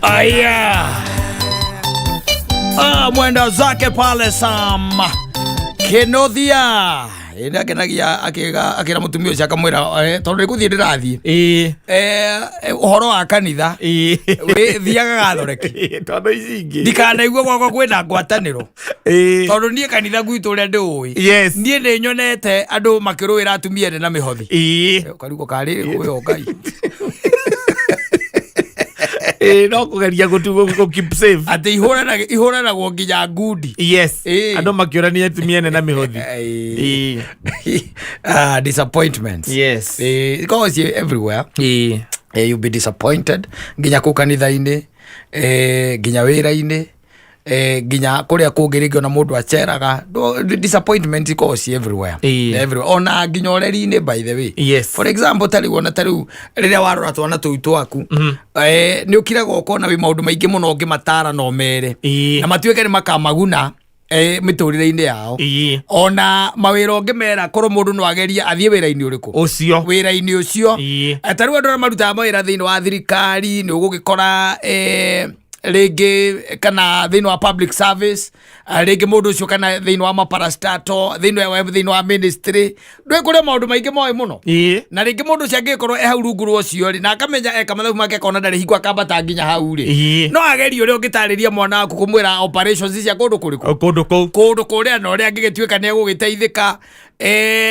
Aya. Ah, mwenda zake pale Sam Kenothia ĩndĩ akenagia akĩra mũtumia ũcio akamwĩra tondũ nĩ gũthiĩ ndĩrathiĩ. Ĩĩ. Ũhoro wa kanitha Ĩĩ. Thiaga gathoreki. Ĩĩ, tondũ ici ingĩ Ndikanaigua gwakwa kwĩna ngwatanĩro. Ĩĩ. Tondũ niĩ kanitha gwitũ ũrĩa ndĩũĩ, Yes. niĩ nĩ nyonete andũ makĩrũĩra atumia ene na mĩhothi. Ĩĩ. Karigwo karĩ ũyũ Ngai. Ĩĩ, no kũgeria gũ keep safe. Atĩ ihũranagwo nginya ngundi. Yes. Ĩĩ. Andũ makĩũrania atumia ene na mĩhothi. Ĩĩ. Ĩĩ. Ah, disappointments. Yes. Ikoragwo ciĩ everywhere. Ĩĩ. You'll be disappointed nginya kũu kanitha-inĩ, nginya wĩra-inĩ, nginya kũrĩa kũngĩ rĩngĩ ona mũndũ aceraga. Disappointment ikoragwo ciĩ everywhere. Ĩĩ. Everywhere. Ona nginya ũreri-inĩ, by the way. Yes. For example, tarĩu ona tarĩu rĩrĩa warora twana tũu twaku, nĩ ũkiraga ũkona wĩ maũndũ maingĩ mũno ũngĩmatara na ũmere Ĩĩ. na matuĩke nĩ makamaguna mĩtũrĩre-inĩ yao. Ĩĩ. Ona mawĩra ũngĩmera korwo mũndũ no agerie athiĩ wĩra-inĩ ũrĩkũ, ũcio wĩra-inĩ ũcio. Ĩĩ. Ta rĩu andũ arĩa marutaga mawĩra thĩinĩ wa thirikari, nĩ ũgũgĩkora rĩngĩ kana thĩinĩ wa public service, rĩngĩ mũndũ ũcio kana thĩinĩ wa maparastato, thĩinĩ wa ministry, ndũĩ kũrĩ maũndũ maingĩ moĩ mũno. Ĩĩ. Na rĩngĩ mũndũ ũcio angĩkorwo e hau rungu rwa ũcio rĩ, na akamenya eka mathabu make akona ndarĩ hingo akambata nginya hau rĩ, Ĩĩ. no agerie ũrĩa ũngĩtarĩria mwana waku kũmwĩra operations cia kũndũ kũrĩkũ. Kũndũ kũu. Kũndũ kũrĩa na ũrĩa angĩgĩtuĩka nĩ egũgĩteithĩka.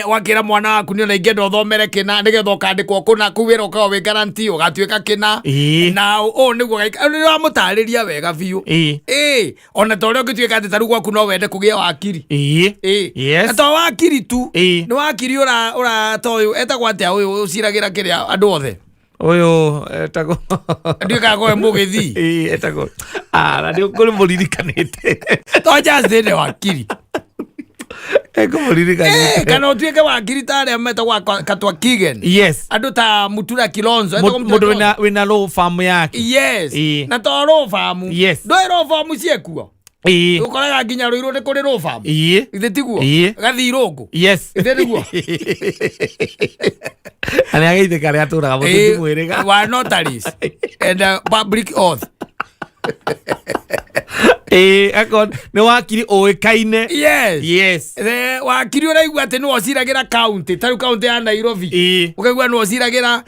Wakĩra mwana waku nĩ ona ingĩenda ũthomere kĩna nĩgetha ũkandĩkwo kũna kũu wĩra ũkoragwo wĩ guarantee ũgatuĩka kĩna. Ĩĩ. Na ũũ nĩguo nĩ wamũtarĩria wega biũ. Ĩĩ. Ĩĩ, ona ta ũrĩa ũngĩtuĩka atĩ ta rĩu gwaku no wende kũgĩa wakiri. Ĩĩ. Ĩĩ. Yes. Na to wakiri tu. Ĩĩ. Nĩ wakiri ũra ta ũyũ etagwo atĩa ũyũ ũciragĩra kĩrĩa andũ othe? Ũyũ etagwo Nduĩkaga koe mũgĩthii. Ĩĩ, etagwo, ah, na nĩ kũrĩ mũririkanĩte. To just nĩ wakiri. Ekũmũririkanĩte. Kana ũtuĩke wakiri ta arĩa metagwo Katwa Kigen. Yes. Andũ ta Mutura Kilonzo. Etagwo Mutura Mũndũ Kilonzo. wĩna law firm yake. Yes. Ĩĩ. Na to law firm. Yes. Ndũĩ law firm ciĩkuo? Ĩĩ. Ũkoraga nginya Rũirũ nĩ kũrĩ law firm. Ĩĩ. Githĩ tiguo? Ĩĩ. Gathirũngũ. Yes. Githĩ nĩguo? Na nĩ ageithĩka arĩa atũraga mũtũti mwĩrĩga. Wa notaries and public oath. Ĩĩ, akorwo nĩ wakiri ũĩkaine. Yes. Yes. Wakiri ũraigua atĩ nĩwe ũciragĩra county, ta rĩu county ya Nairobi. Ĩĩ. Ũkaigua nĩwe ũciragĩra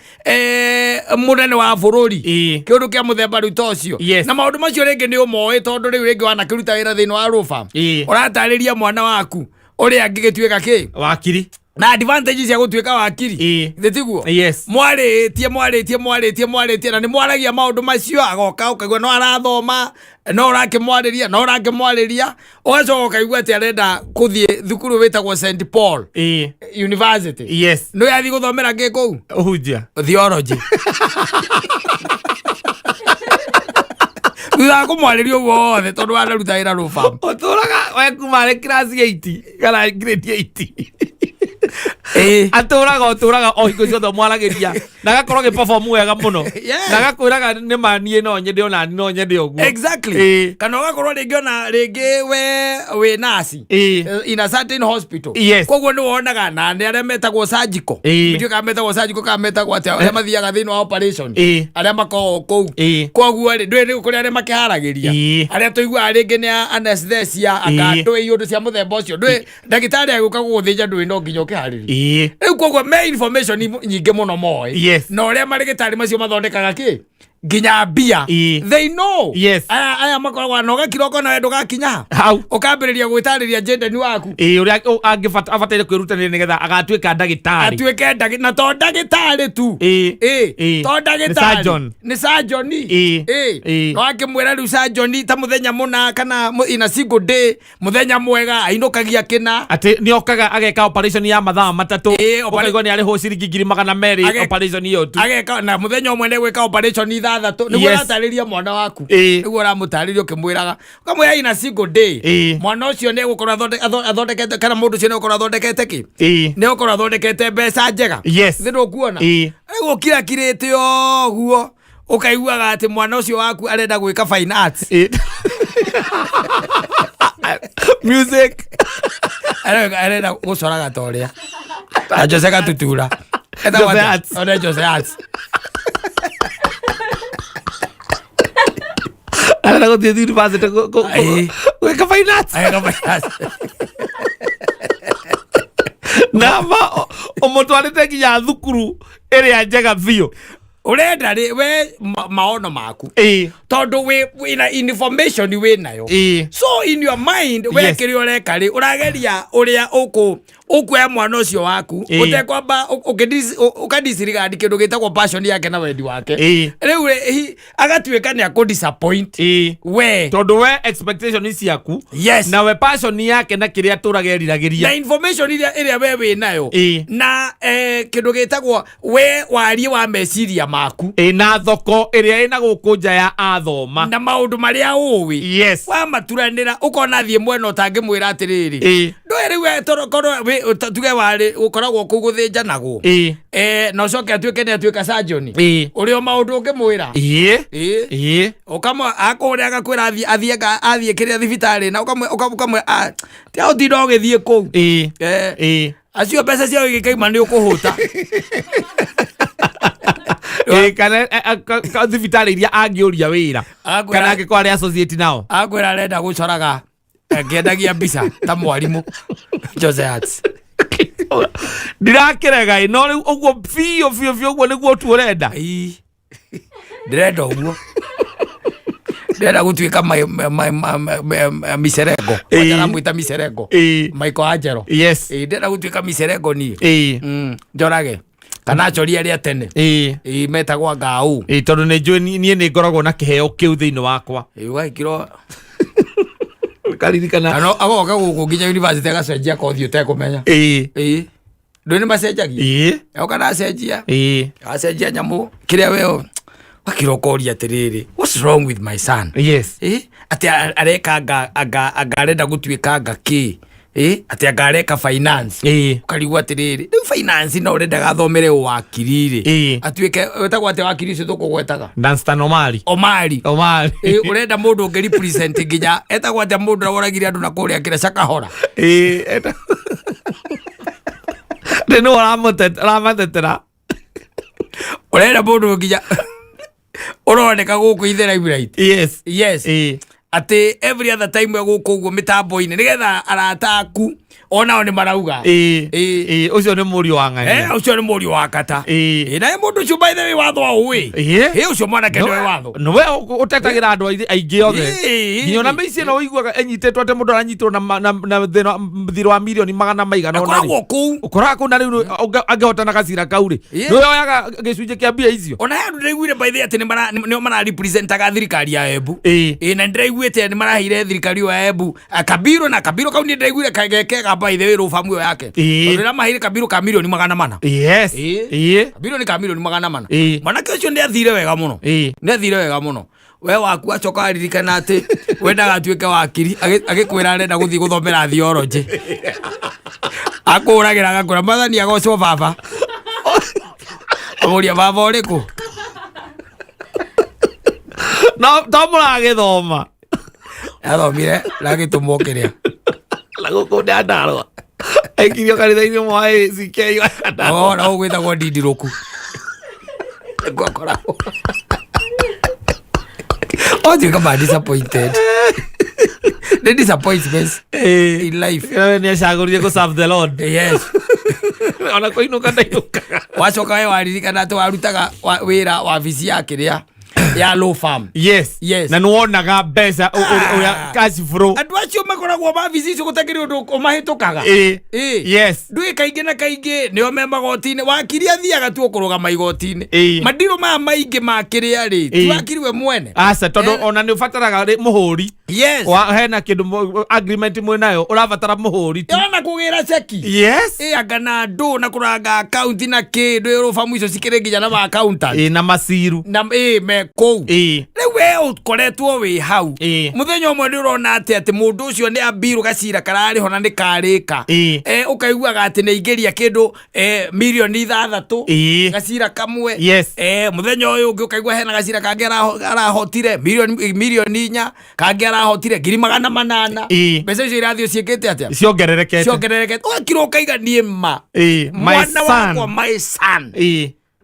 mũnene wa bũrũri. Ĩĩ. Kĩũndũ kĩa mũthemba rĩu ta ũcio. Yes. Na maũndũ macio rĩngĩ nĩ ũmoĩ tondũ rĩu rĩngĩ wanakĩruta wĩra thĩinĩ wa law firm. Ĩĩ. Ũratarĩria mwana waku ũrĩa angĩgĩtuĩka kĩ? Wakiri. Na advantage cia gũtuĩka wakiri. Ĩĩ. Githĩ tiguo? Yes. Mwarĩtie, mwarĩtie, mwarĩtie, mwarĩtie, na nĩ mwaragia maũndũ macio, agoka ũkaigua no arathoma, no ũrakĩmwarĩria, no ũrakĩmwarĩria, ũgacoka ũkaigua atĩ arenda kũthiĩ thukuru wĩtagwo St Paul Ĩĩ. University. Yes. Nĩ athiĩ gũthomera kĩ kũu? Ũhunjia. Theology. Thutha wa kũmwarĩria ũguo wothe tondũ wanaruta wĩra law firm. Ũtũraga we kuma arĩ class 8 kana grade 8. Ĩĩ. Atũraga ũtũraga o hingo ciothe ũmwaragĩria na agakorwo agĩ perform wega mũno. Yes. Na agakwĩraga nĩ ma niĩ no nyende ona no nyende ũguo. Exactly. Ĩĩ. Kana ũgakorwo rĩngĩ ona rĩngĩ we wĩ nurse Ĩĩ. In a certain hospital. Yes. Koguo nĩ wonaga na nĩ arĩa metagwo surgical. Ĩĩ. Ndiũĩ kana metagwo surgical kana metagwo atĩa arĩa mathiaga thĩinĩ wa operation. Ĩĩ. Arĩa makoragwo kũu. Ĩĩ. Koguo rĩ, ndũĩ nĩ kũrĩ arĩa makĩharagĩria. Ĩĩ. Arĩa tũiguaga rĩngĩ nĩ a anesthesia anga Ĩĩ. ndũĩ iũndũ cia mũthemba ũcio. Ndũĩ ndagĩtarĩ agĩũka gũgũthĩnja ndũĩ no nginya ũkĩharĩrie. Ĩĩ. Rĩu koguo me information nyingĩ mũno moĩ. Yes. Na ũrĩa marĩgĩtarĩ macio mathondekaga kĩ nginya mbia. Ĩĩ. They know. Yes. Aya makoragwo na ũgakira ũkona we ndũgakinya Hau. ũkambĩrĩria gwĩtarĩria jendeni waku. Ĩĩ, ũrĩa abataire kwĩrutanĩria nĩgetha agatuĩka ndagĩtarĩ. Atuĩke na to ndagĩtarĩ tu. Ĩĩ. Ĩĩ. Ĩĩ. To Nĩ ndagĩtarĩ. surgeon. Nĩ surgeon. Ĩĩ. Ĩĩ. Ĩĩ. No akĩmwĩra rĩu surgeon ta mũthenya mũna kana in a single day, mũthenya mwega ainũkagia kĩna. Atĩ nĩ okaga ageka operation ya mathaa 3. Ĩĩ, ũkaigua nĩ arĩhwo ciringi 200,000 operation ĩyo tu. Ageka na mũthenya ũmwe nĩ gwĩka operation 6 nĩguo Yes. ũratarĩria mwana waku. Ĩĩ. Nĩguo ũramũtarĩria ũkĩmwĩraga ũkamwĩra in a single day Ĩĩ. mwana ũcio nĩ egũkorwo athondekete kana mũndũ ũcio nĩ egũkorwo athondekete kĩ? Ĩĩ. Nĩ egũkorwo athondekete mbeca njega. Yes. Thĩ ndũkuona? Ĩĩ. Rĩu ũkirakirĩte ũguo ũkaiguaga atĩ mwana ũcio waku arenda gwĩka fine arts. Ĩĩ. Music. Arenda gũcoraga ta ũrĩa ta Jose Gatutura. Etagwo Jose atĩa? Arts. One Jose Arts. Arenda gũthiĩ university gwĩka finance. Ageka finance. Na ma ũmũtwarĩte nginya thukuru ĩrĩa njega biũ. Ũrenda rĩ we maono maku, tondũ wĩna information wĩ nayo, so in your mind we kĩrĩa ũreka rĩ, ũrageria ũrĩa ũkuoya mwana ũcio waku ũtekwamba ũkadisregard kĩndũ gĩtagwo passion yake na wendi wake. Rĩu rĩ, agatuĩka nĩ akũ disappoint we. Tondũ we expectation ciaku na we passion yake na kĩrĩa atũraga eriragĩria. Na information ĩrĩa we wĩ nayo na kĩndũ gĩtagwo we warie wa meciria maku. Na thoko ĩrĩa ĩna gũkũ nja ya athoma. Na maũndũ marĩa ũĩ wamaturanĩra, ũkona thiĩ mwena ũtangĩmwĩra atĩrĩrĩ, ndũĩ rĩu we toro korwo tuge warĩ ũkoragwo kũu gũthĩnjanagwo, na ũcoke atuĩke nĩ atuĩka surgeon, ũrĩ o maũndũ ũngĩmwĩra. Ũkamwe akũrĩa agakwĩra athiĩ athiĩ kĩrĩa thibitarĩ, na ũkamwe tia ũtinda ũgĩthiĩ kũu. Acio mbeca ciao igĩkaima nĩ ũkũhũta. Kana thibitarĩ iria angĩũria wĩra kana angĩkorwo arĩ associate nao. Akwĩra arenda gũcoraga ngĩendagia mbica ta mwarimũ Jose Arts. Ndirakĩrega ĩ, no rĩu ũguo biũ biũ biũ ũguo nĩguo tu ũrenda? Ii. Ndĩrenda ũguo, ndĩrenda gũtuĩka micerengo. Aramwĩta micerengo. Michael Angelo. Ĩĩ, ndĩrenda gũtuĩka micerengo niĩ. Njorage kana achori arĩa tene. Ĩĩ, metagwo ngau. Ĩĩ, tondũ nĩ njũĩ niĩ nĩ ngoragwo na kĩheo kĩu thĩinĩ wakwa. Ũgakirwo. Karirikana. Kana agoka gũkũ nginya university agacenjia kothi ũtekũmenya. Ĩĩ, ndũĩ nĩ macenjagia. Oka na acenjia. Acenjia nyamũ kĩrĩa we wakira ũkoria atĩrĩrĩ, "What's wrong with my son?" Atĩ areka anga arenda gũtuĩka anga kĩ? Atĩ anga areka finance. Ũkarigwo atĩrĩrĩ, rĩu finance no ũrendaga athomere ũwakiri rĩ? Atuĩke wĩtagwo atĩa wakiri ũcio tũkũgwetaga? Danstan Omari. Omari. Omari. Ũrenda mũndũ ũngĩ represent nginya etagwo atĩa mũndũ ũrĩa woragire andũ na kũrĩa kĩrĩa Shakahola? Ĩĩ, nĩ nĩwe ũramatetera. Ũrenda mũndũ nginya ũroneka gũkũ ithe limelight. Yes. Atĩ every other time we gũkũ ũguo mĩtambo-inĩ nĩgetha arata aku onao nĩ marauga. Ĩĩ, ũcio nĩ mũriũ wa ng'ania. Ũcio nĩ mũriũ wa kata. Naye mũndũ ũcio, by the way, watho aũĩ. Ĩ, ũcio mwanake nĩwe watho. Nĩwe ũtetagĩra andũ aingĩ othe. Nginya ona mĩciĩ no ũiguaga ĩnyitĩtwo atĩ mũndũ aranyitwo na thirĩ wa mirioni magana maigana ũna rĩ. Akoragwo kũu. Ũkoraga kũu, na rĩu angĩhotana gacira kau rĩ, nĩwe oyaga gĩcunjĩ kĩa mbia icio. Ona he andũ ndĩraiguire, by the way, atĩ nĩo mararepresentaga thirikari ya Embu. Ĩĩ, na ndĩraiguĩte nĩ maraheire thirikari ĩyo ya Embu kabiro, na kabiro kau niĩ ndĩraiguire gekega, by the way, rũbamu ĩyo yake. Tondũ rĩrĩa maheire kabiro ka mirioni 400. Kabiro nĩ ka mirioni 400. Mwanake ũcio nĩ athire wega mũno. Nĩ athire wega mũno. We waku acoka aririkana atĩ wendaga atuĩke wakiri, agĩkwĩra arenda gũthiĩ gũthomera theology, akũragĩra agakwĩra, "Mwathani agocwo, baba." Amũria, "Baba ũrĩkũ?" No to mũragĩthoma. Athomire na agĩtũmwo kĩrĩa. Na gũkũ Nyandarũa aikirio kanitha-inĩ ũmwe wa ACK wa Nyandarũa. Ona ũgwĩtagwo ndindirũku nĩkuo akoragwo. Otuĩka ma disappointed, nĩ disappointments in life. We nĩ acagũrire gũ serve the Lord. Ona kũinũka ndainũkaga. Wacoka we waririkana atĩ warutaga wĩra wabici ya kĩrĩa ya law firm. Na nĩ wonaga mbeca ũrĩa cash flow. Andũ acio makoragwo mabici icio gũtakĩrĩ ũndũ ũmahĩtũkaga. Ndũĩ kaingĩ na kaingĩ nĩo me magoti-inĩ, wakiri athiaga tu kũrũgama igoti-inĩ. Mandirũ maya maingĩ ma kĩrĩa rĩ, ti wakiri we mwene. Aca, tondũ ona nĩ ũbataraga mũhũri. Wa hena kĩndũ agreement mwĩ nayo, ũrabatara mũhũri tu. Ona kũgĩra ceki. Ĩ, anga na andũ na kũranga akaunti na kĩ, ndũĩ rũbamu icio cikĩrĩ nginya na ma accountant. Ĩĩ, na maciru. Na ĩ me kũu. Rĩu we ũkoretwo wĩ hau. Mũthenya ũmwe nĩ ũrona atĩ mũndũ ũcio nĩ ambirũ gacira kararĩ ho na nĩ karĩka. Ũkaiguaga atĩ nĩ aingĩria kĩndũ mirioni 6 gacira kamwe. Mũthenya ũyũ ũngĩ ũkaigua hena gacira kangĩ arahotire mirioni 4, kangĩ arahotire ngiri 800. Mbeca icio irathiĩ ciĩkĩte atĩa? Ciongererekete. Ciongererekete, ũgakirwo ũkaiga niĩ ma My mwana son. wakwa, my son.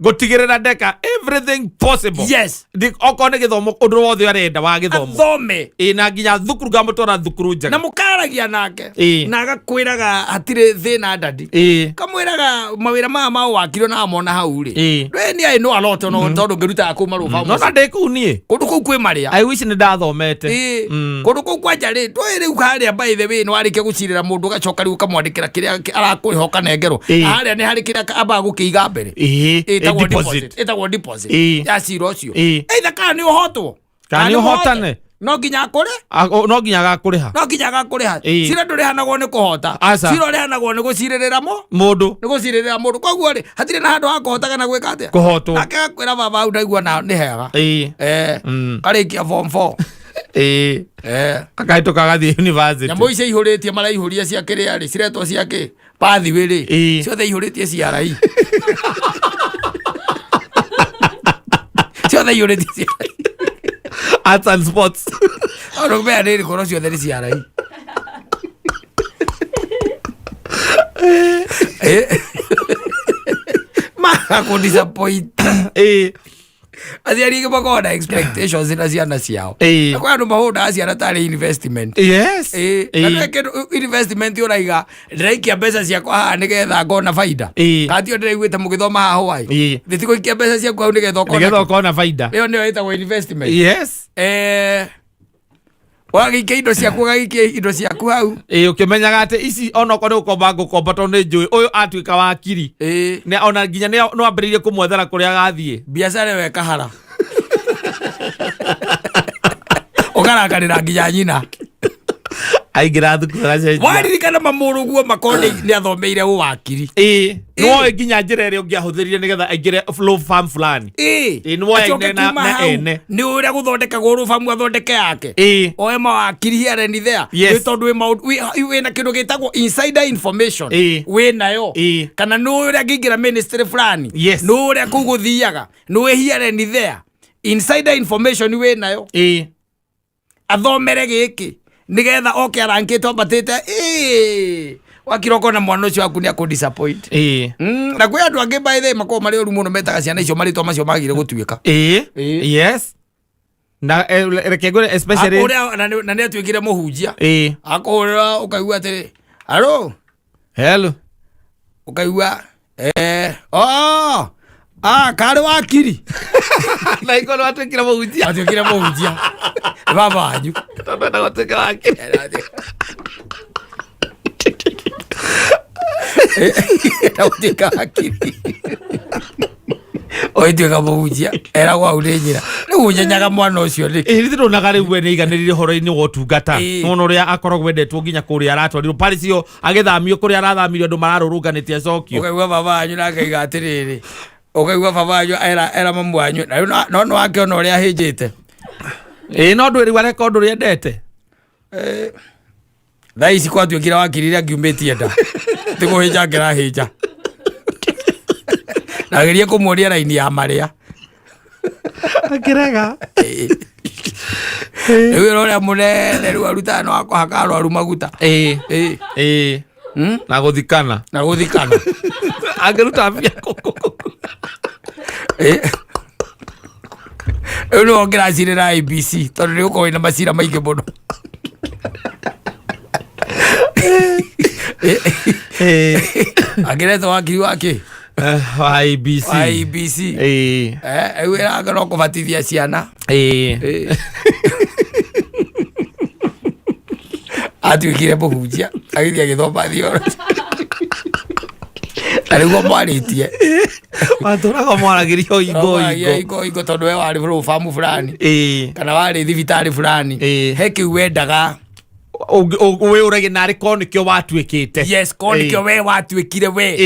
Gũtigĩrĩra ndeka everything possible. Yes. Okorwo nĩ gĩthomo, ũndũ wothe arenda wa gĩthomo. Athome. Ĩ, na nginya thukuru ngamũtwara thukuru Na njega. mũkaragia nake. Na agakwĩraga hatirĩ thĩna, daddy. Kamwĩraga mawĩra maya ma wakiri na amona hau rĩ, we nĩ aĩ no aloto no tondũ ngĩrutaga kũu marũba. No na ndĩ kũu niĩ. Kũndũ kũu kwĩ marĩa. I wish nĩ ndathomete. Ĩĩ. Kũndũ kũu kwanja rĩ, ndũĩ rĩu harĩa, by the way, nĩ warĩkia gũcirĩra mũndũ, ũgacoka rĩu ũkamwandĩkĩra kĩrĩa arakũrĩha ũkanengerwo. Harĩa nĩ harĩ kĩrĩa ambaga gũkĩiga mbere. Ĩtagwo Deposit. deposit, ĩtagwo deposit ya cira ũcio. Either kana nĩ ũhotwo Kana nĩ mũhote, ũhotane. no nginya akũrĩ. No nginya agakũrĩha. No nginya agakũrĩha. Cira ndũrĩhanagwo nĩ kũhota. Aca. Cira ũrĩhanagwo nĩ gũcirĩrĩra mo mũndũ. Nĩ gũcirĩrĩra mũndũ. Koguo rĩ, hatirĩ na handũ ha kũhota kana gwĩka atĩa? Kũhotwo. Nake agakwĩra, "Baba, hau ndaigua na nĩ hega." Karĩkia form 4. Akahĩtũka agathiĩ university. Nyamũ icio ihũrĩtie, maraihũria cia kĩrĩa rĩ, ciretwo cia kĩ, pathway rĩ, ciothe ihũrĩtie CRE, ciothe ihũrĩtie CRE. Arts and sports. Andũ mea nĩ rĩkorwo ciothe nĩ CRE. Maga kũ disappoint. Aciari aingĩ makoragwo na expectations na ciana ciao. Na kwĩ andũ mahũndaga ciana tarĩ investment. Na ndũĩ kĩndũ investment, ũraiga ndĩraikia mbeca ciakwa haha nĩgetha ngona baida. Katio ndĩraiguĩte mũgĩthoma haha hwaĩ. Thĩ ti gũikia mbeca ciaku hau nĩgetha ũkona. Nĩgetha ũkona baida. Ĩyo nĩyo ĩtagwo investment. Wagĩikia indo ciaku, ũgagĩikia indo ciaku hau. Ĩĩ, ũkĩmenyaga atĩ ici onokorwo nĩ gũkomba ngũkomba tondũ nĩ njũĩ ũyũ atuĩka wakiri. Ona nginya nĩ wambĩrĩirie kũmwethera kũrĩa agathiĩ. Biacara ĩyo ĩkahara, ũkarakarĩra nginya nyina. Aingĩra thukuru agacenjia. Waririkana mamũrũguo makorwo nĩ athomeire ũwakiri. Ĩĩ, nĩwoĩ nginya njĩra ĩrĩa ũngĩahũthĩrire nĩgetha aingĩre law firm fulani. Ĩĩ, nĩwoĩ Acoke kuma na hau, ene. nĩ ũrĩa gũthondekagwo rũbamu, athondeke yake. Oe mawakiri here and there. Nĩ tondũ wĩ maũndũ wĩna kĩndũ gĩtagwo insider information. Wĩ nayo. Kana nĩ ũĩ ũrĩa angĩingĩra ministry fulani. Nĩ ũĩ ũrĩa kũu gũthiaga, nĩ ũĩ here and there, insider information wĩ nayo. Athomere gĩkĩ nĩgetha oke arankĩtwo ambatĩte. Ĩĩ, wakira ũkona mwana ũcio waku nĩ akũ disappoint. Na kwĩ andũ angĩ, by the way, makoragwo marĩ ũru mũno, metaga ciana icio marĩtwa macio magire gũtuĩka. Yes, na reke ngwĩre especially Akũrĩa na nĩ atuĩkire mũhunjia. Akũhũrĩra, ũkaigua atĩrĩ, "Aro." "Hello." Ũkaigua, "Oh, ah, karĩ wakiri." Na iko nĩ watuĩkire mũhunjia. Atuĩkire mũhunjia, baba wanyu. Tondũ enda gũtuĩka wakiri. Gũtuĩka wakiri, ũgĩtuĩka mũhunjia, eragwo hau nĩ nyina. Rĩu ũnyenyaga mwana ũcio nĩkĩ? Ĩĩ, nĩ ndonaga rĩu we nĩ aiganĩrire ũhoro-inĩ wa ũtungata. Nona ũrĩa akoragwo endetwo nginya kũrĩa aratwarirwo Paris, ĩyo agĩthamio kũrĩa arathamire, andũ mararũrũnganĩte acokio. Ũkaigua baba wanyu na akaiga atĩrĩrĩ, ũkaigua baba wanyu era mamu wanyu na rĩu no nĩ wakĩona ũrĩa ahĩnjĩte. Ĩĩ, no ndũĩ rĩu areka ũndũ ũrĩa endete. Thaa ici kwatuĩkire wakiri iria ngiumĩtie nda ti kũhĩnja ngĩrahĩnja, nagerie kũmuonia raini ya marĩa. Akĩrega. Rĩu wĩra ũrĩa mũnene rĩu arutaga nĩ wa kũhaka arwaru maguta. Na gũthikana. Na gũthikana. Angĩruta mbia kũkũ. Rĩu nĩwe ũngĩracirĩra IEBC tondũ nĩ ũkorwo wĩna macira maingĩ mũno. Angĩretwo wakiri wake. Wa IEBC. Wa IEBC. Rĩu wĩra wake no kũbatithia ciana. Atuĩkire mũhunjia, agĩthiĩ agĩthoma theology na nĩguo mwarĩtie. Watũraga mwaragĩria o ingo Mwaragia ingo. ingo ingo tondũ we warĩ rũbamu fulani kana warĩ thibitarĩ fulani. He kĩu wendaga. Wĩ ũrage narĩ korwo nĩkĩo watuĩkĩte. Yes, korwo nĩkĩo we watuĩkire we.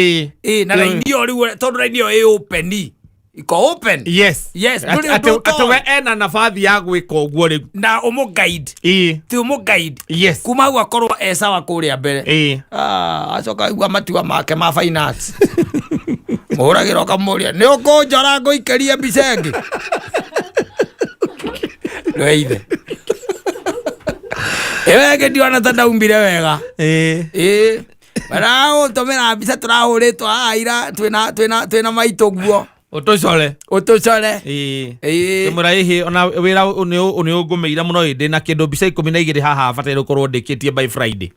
Ĩ, na raini ĩyo rĩu, tondũ raini ĩyo ĩ open, iko open. Yes, ndũrĩ ũndũ Atĩ we ũtoĩ. ena nabathi ya gwĩka ũguo rĩu. Na ũmũ guide. Ti ũmũ guide. Kuma hau akorwo e sawa kũrĩa mbere. Ah, acoka aigua matua make ma finance, mũhũragĩra ũkamũria, "Nĩ ũkũnjora ngũikĩrie mbica ĩngĩ?" Nĩwe ithe ĩyo ĩngĩ ndiona ta ndaumire wega. Ĩĩ, maragũtũmĩra mbica tũrahũrĩtwo haha ira twĩna maitũ guo. Ũtũcore. Ũtũcore. Ĩĩ. Ĩĩ. Ndĩmwĩra ĩhĩ ona wĩra nĩ ũngũmĩire mũno ĩ ndĩna kĩndũ mbica 12 haha bataire gũkorwo ndĩkĩtie by Friday.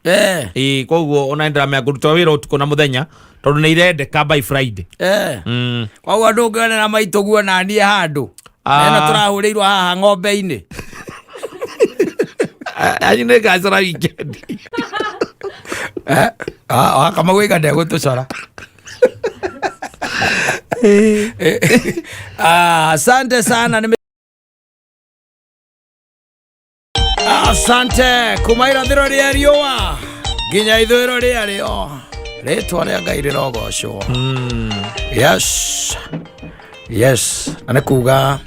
Ĩĩ, koguo ona nĩndĩramenya ngũruta wĩra ũtukũ na mũthenya tondũ nĩ irendeka by Friday. Koguo ndũngĩonera maitũ guo naniĩ handũ ĩno tũrahũrĩirwo haha ng'ombe-inĩ. Anyu nĩ ngacora weekend. Wakamau ĩga ndegũtũcora. Asante sana nime Asante kuma irathĩro rĩa riũa nginya ithũĩro rĩa rĩo, rĩtwa rĩa Ngai rĩrogocwo. Yes, yes, na nĩ kuga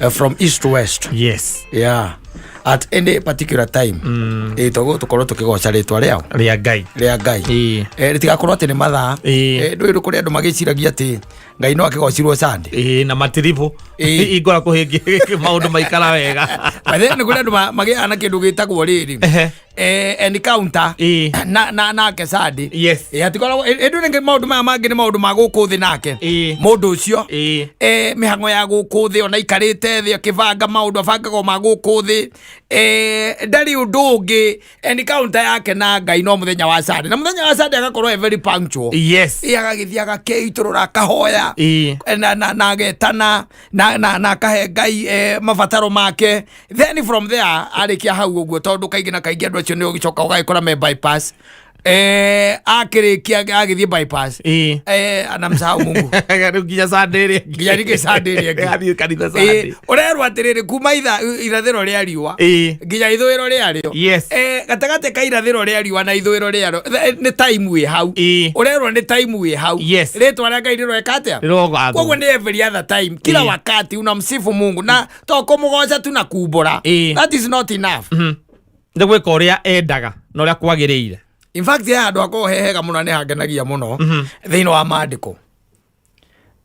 from east to west. Yeah, at any particular time mm. Toguo tũkorwo tũkĩgoca rĩtwa rĩao rĩa Ngai. Rĩa Ngai. Rĩtigakorwo atĩ nĩ mathaa. Ndũĩ kũrĩ andũ magĩciragia atĩ Ngai no akĩgocirwo Sunday. Ĩĩ, na matiribũ. Ingora kũhĩngĩ maũndũ maikara wega. By the way, nĩ kũrĩ andũ magĩaga na kĩndũ gĩtagwo rĩrĩ encounter na nake Sunday. Hatikoragwo ĩndũ rĩngĩ maũndũ maya mangĩ nĩ maũndũ ma gũkũ thĩ nake mũndũ ũcio mĩhang'o ya gũkũ thĩ, ona ikarĩte thĩ akĩbanga maũndũ, abangaga ma gũkũ thĩ, ndarĩ ũndũ ũngĩ. Encounter yake na Ngai no mũthenya wa Sunday, na mũthenya wa Sunday agakorwo e very punctual. Agagĩthiĩ agakĩitũrũra, akahoya na agetana na akahe Ngai mabataro make. Then from there arĩkia hau ũguo, tondũ kaingĩ na kaingĩ andũ acio nĩ ũgĩcoka ũgagĩkora me bypass, akĩrĩkia agĩthiĩ bypass, anamsahau Mungu. Rĩu nginya Sunday ĩrĩa ĩngĩ. Nginya rĩngĩ Sunday ĩrĩa ĩngĩ. Athiĩ kanitha Sunday. Ũrerwo atĩrĩrĩ, kuma irathĩro rĩa riũa nginya ithũĩro rĩa rĩo, gatagatĩ ka irathĩro rĩa riũa na ithũĩro rĩa rĩo nĩ time wĩ hau. Ũrerwo nĩ time wĩ hau. Rĩtwa rĩa Ngai rĩroeka atĩa? Rĩrogathwo. Koguo nĩ every other time, kila wakati unamsifu Mungu, na to kũmũgoca tu na kumbũra. That is not enough. Nĩ gwĩka ũrĩa endaga na ũrĩa kwagĩrĩire. In fact, he handũ hakoragwo he hega mũno, nĩ hangenagia mũno thĩinĩ wa maandĩko,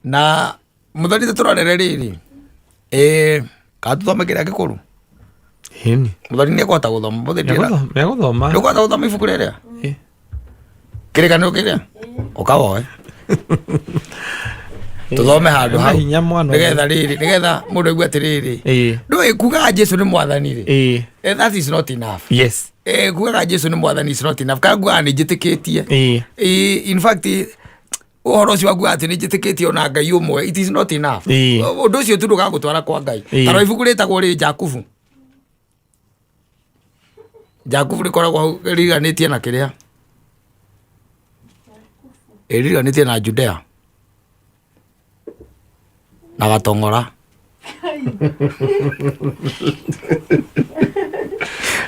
na mũthoni tũrorere rĩrĩ, kana tũthome kĩrĩa gĩkũrũ. Ĩni. Mũthoni nĩ ekũhota gũthoma mũthĩ? Nĩegũthoma. Ndũkũhota gũthoma ibuku rĩrĩa kĩrĩkanĩro kĩrĩa ũkawoe tũthome handũ hau. Hinya mwana ũyũ. Nĩgetha rĩrĩ, nĩgetha mũndũ aigue atĩrĩrĩ, ndũĩ kugaga Jesu nĩ mwathani rĩ, that is not enough. Kugaga Jesu nĩ mwathani is not enough, kana kugaga nĩ njĩtĩkĩtie. In fact, ũhoro ũcio wakuga atĩ nĩ njĩtĩkĩtie ona Ngai ũmwe, it is not enough. Ũndũ ũcio tu ndũgagũtwara kwa Ngai. Tarora ibuku rĩtagwo rĩ Jakubu. Jakubu rĩkoragwo hau rĩriganĩtie na kĩrĩa, ĩririganĩtie na Judea na Gatong'ora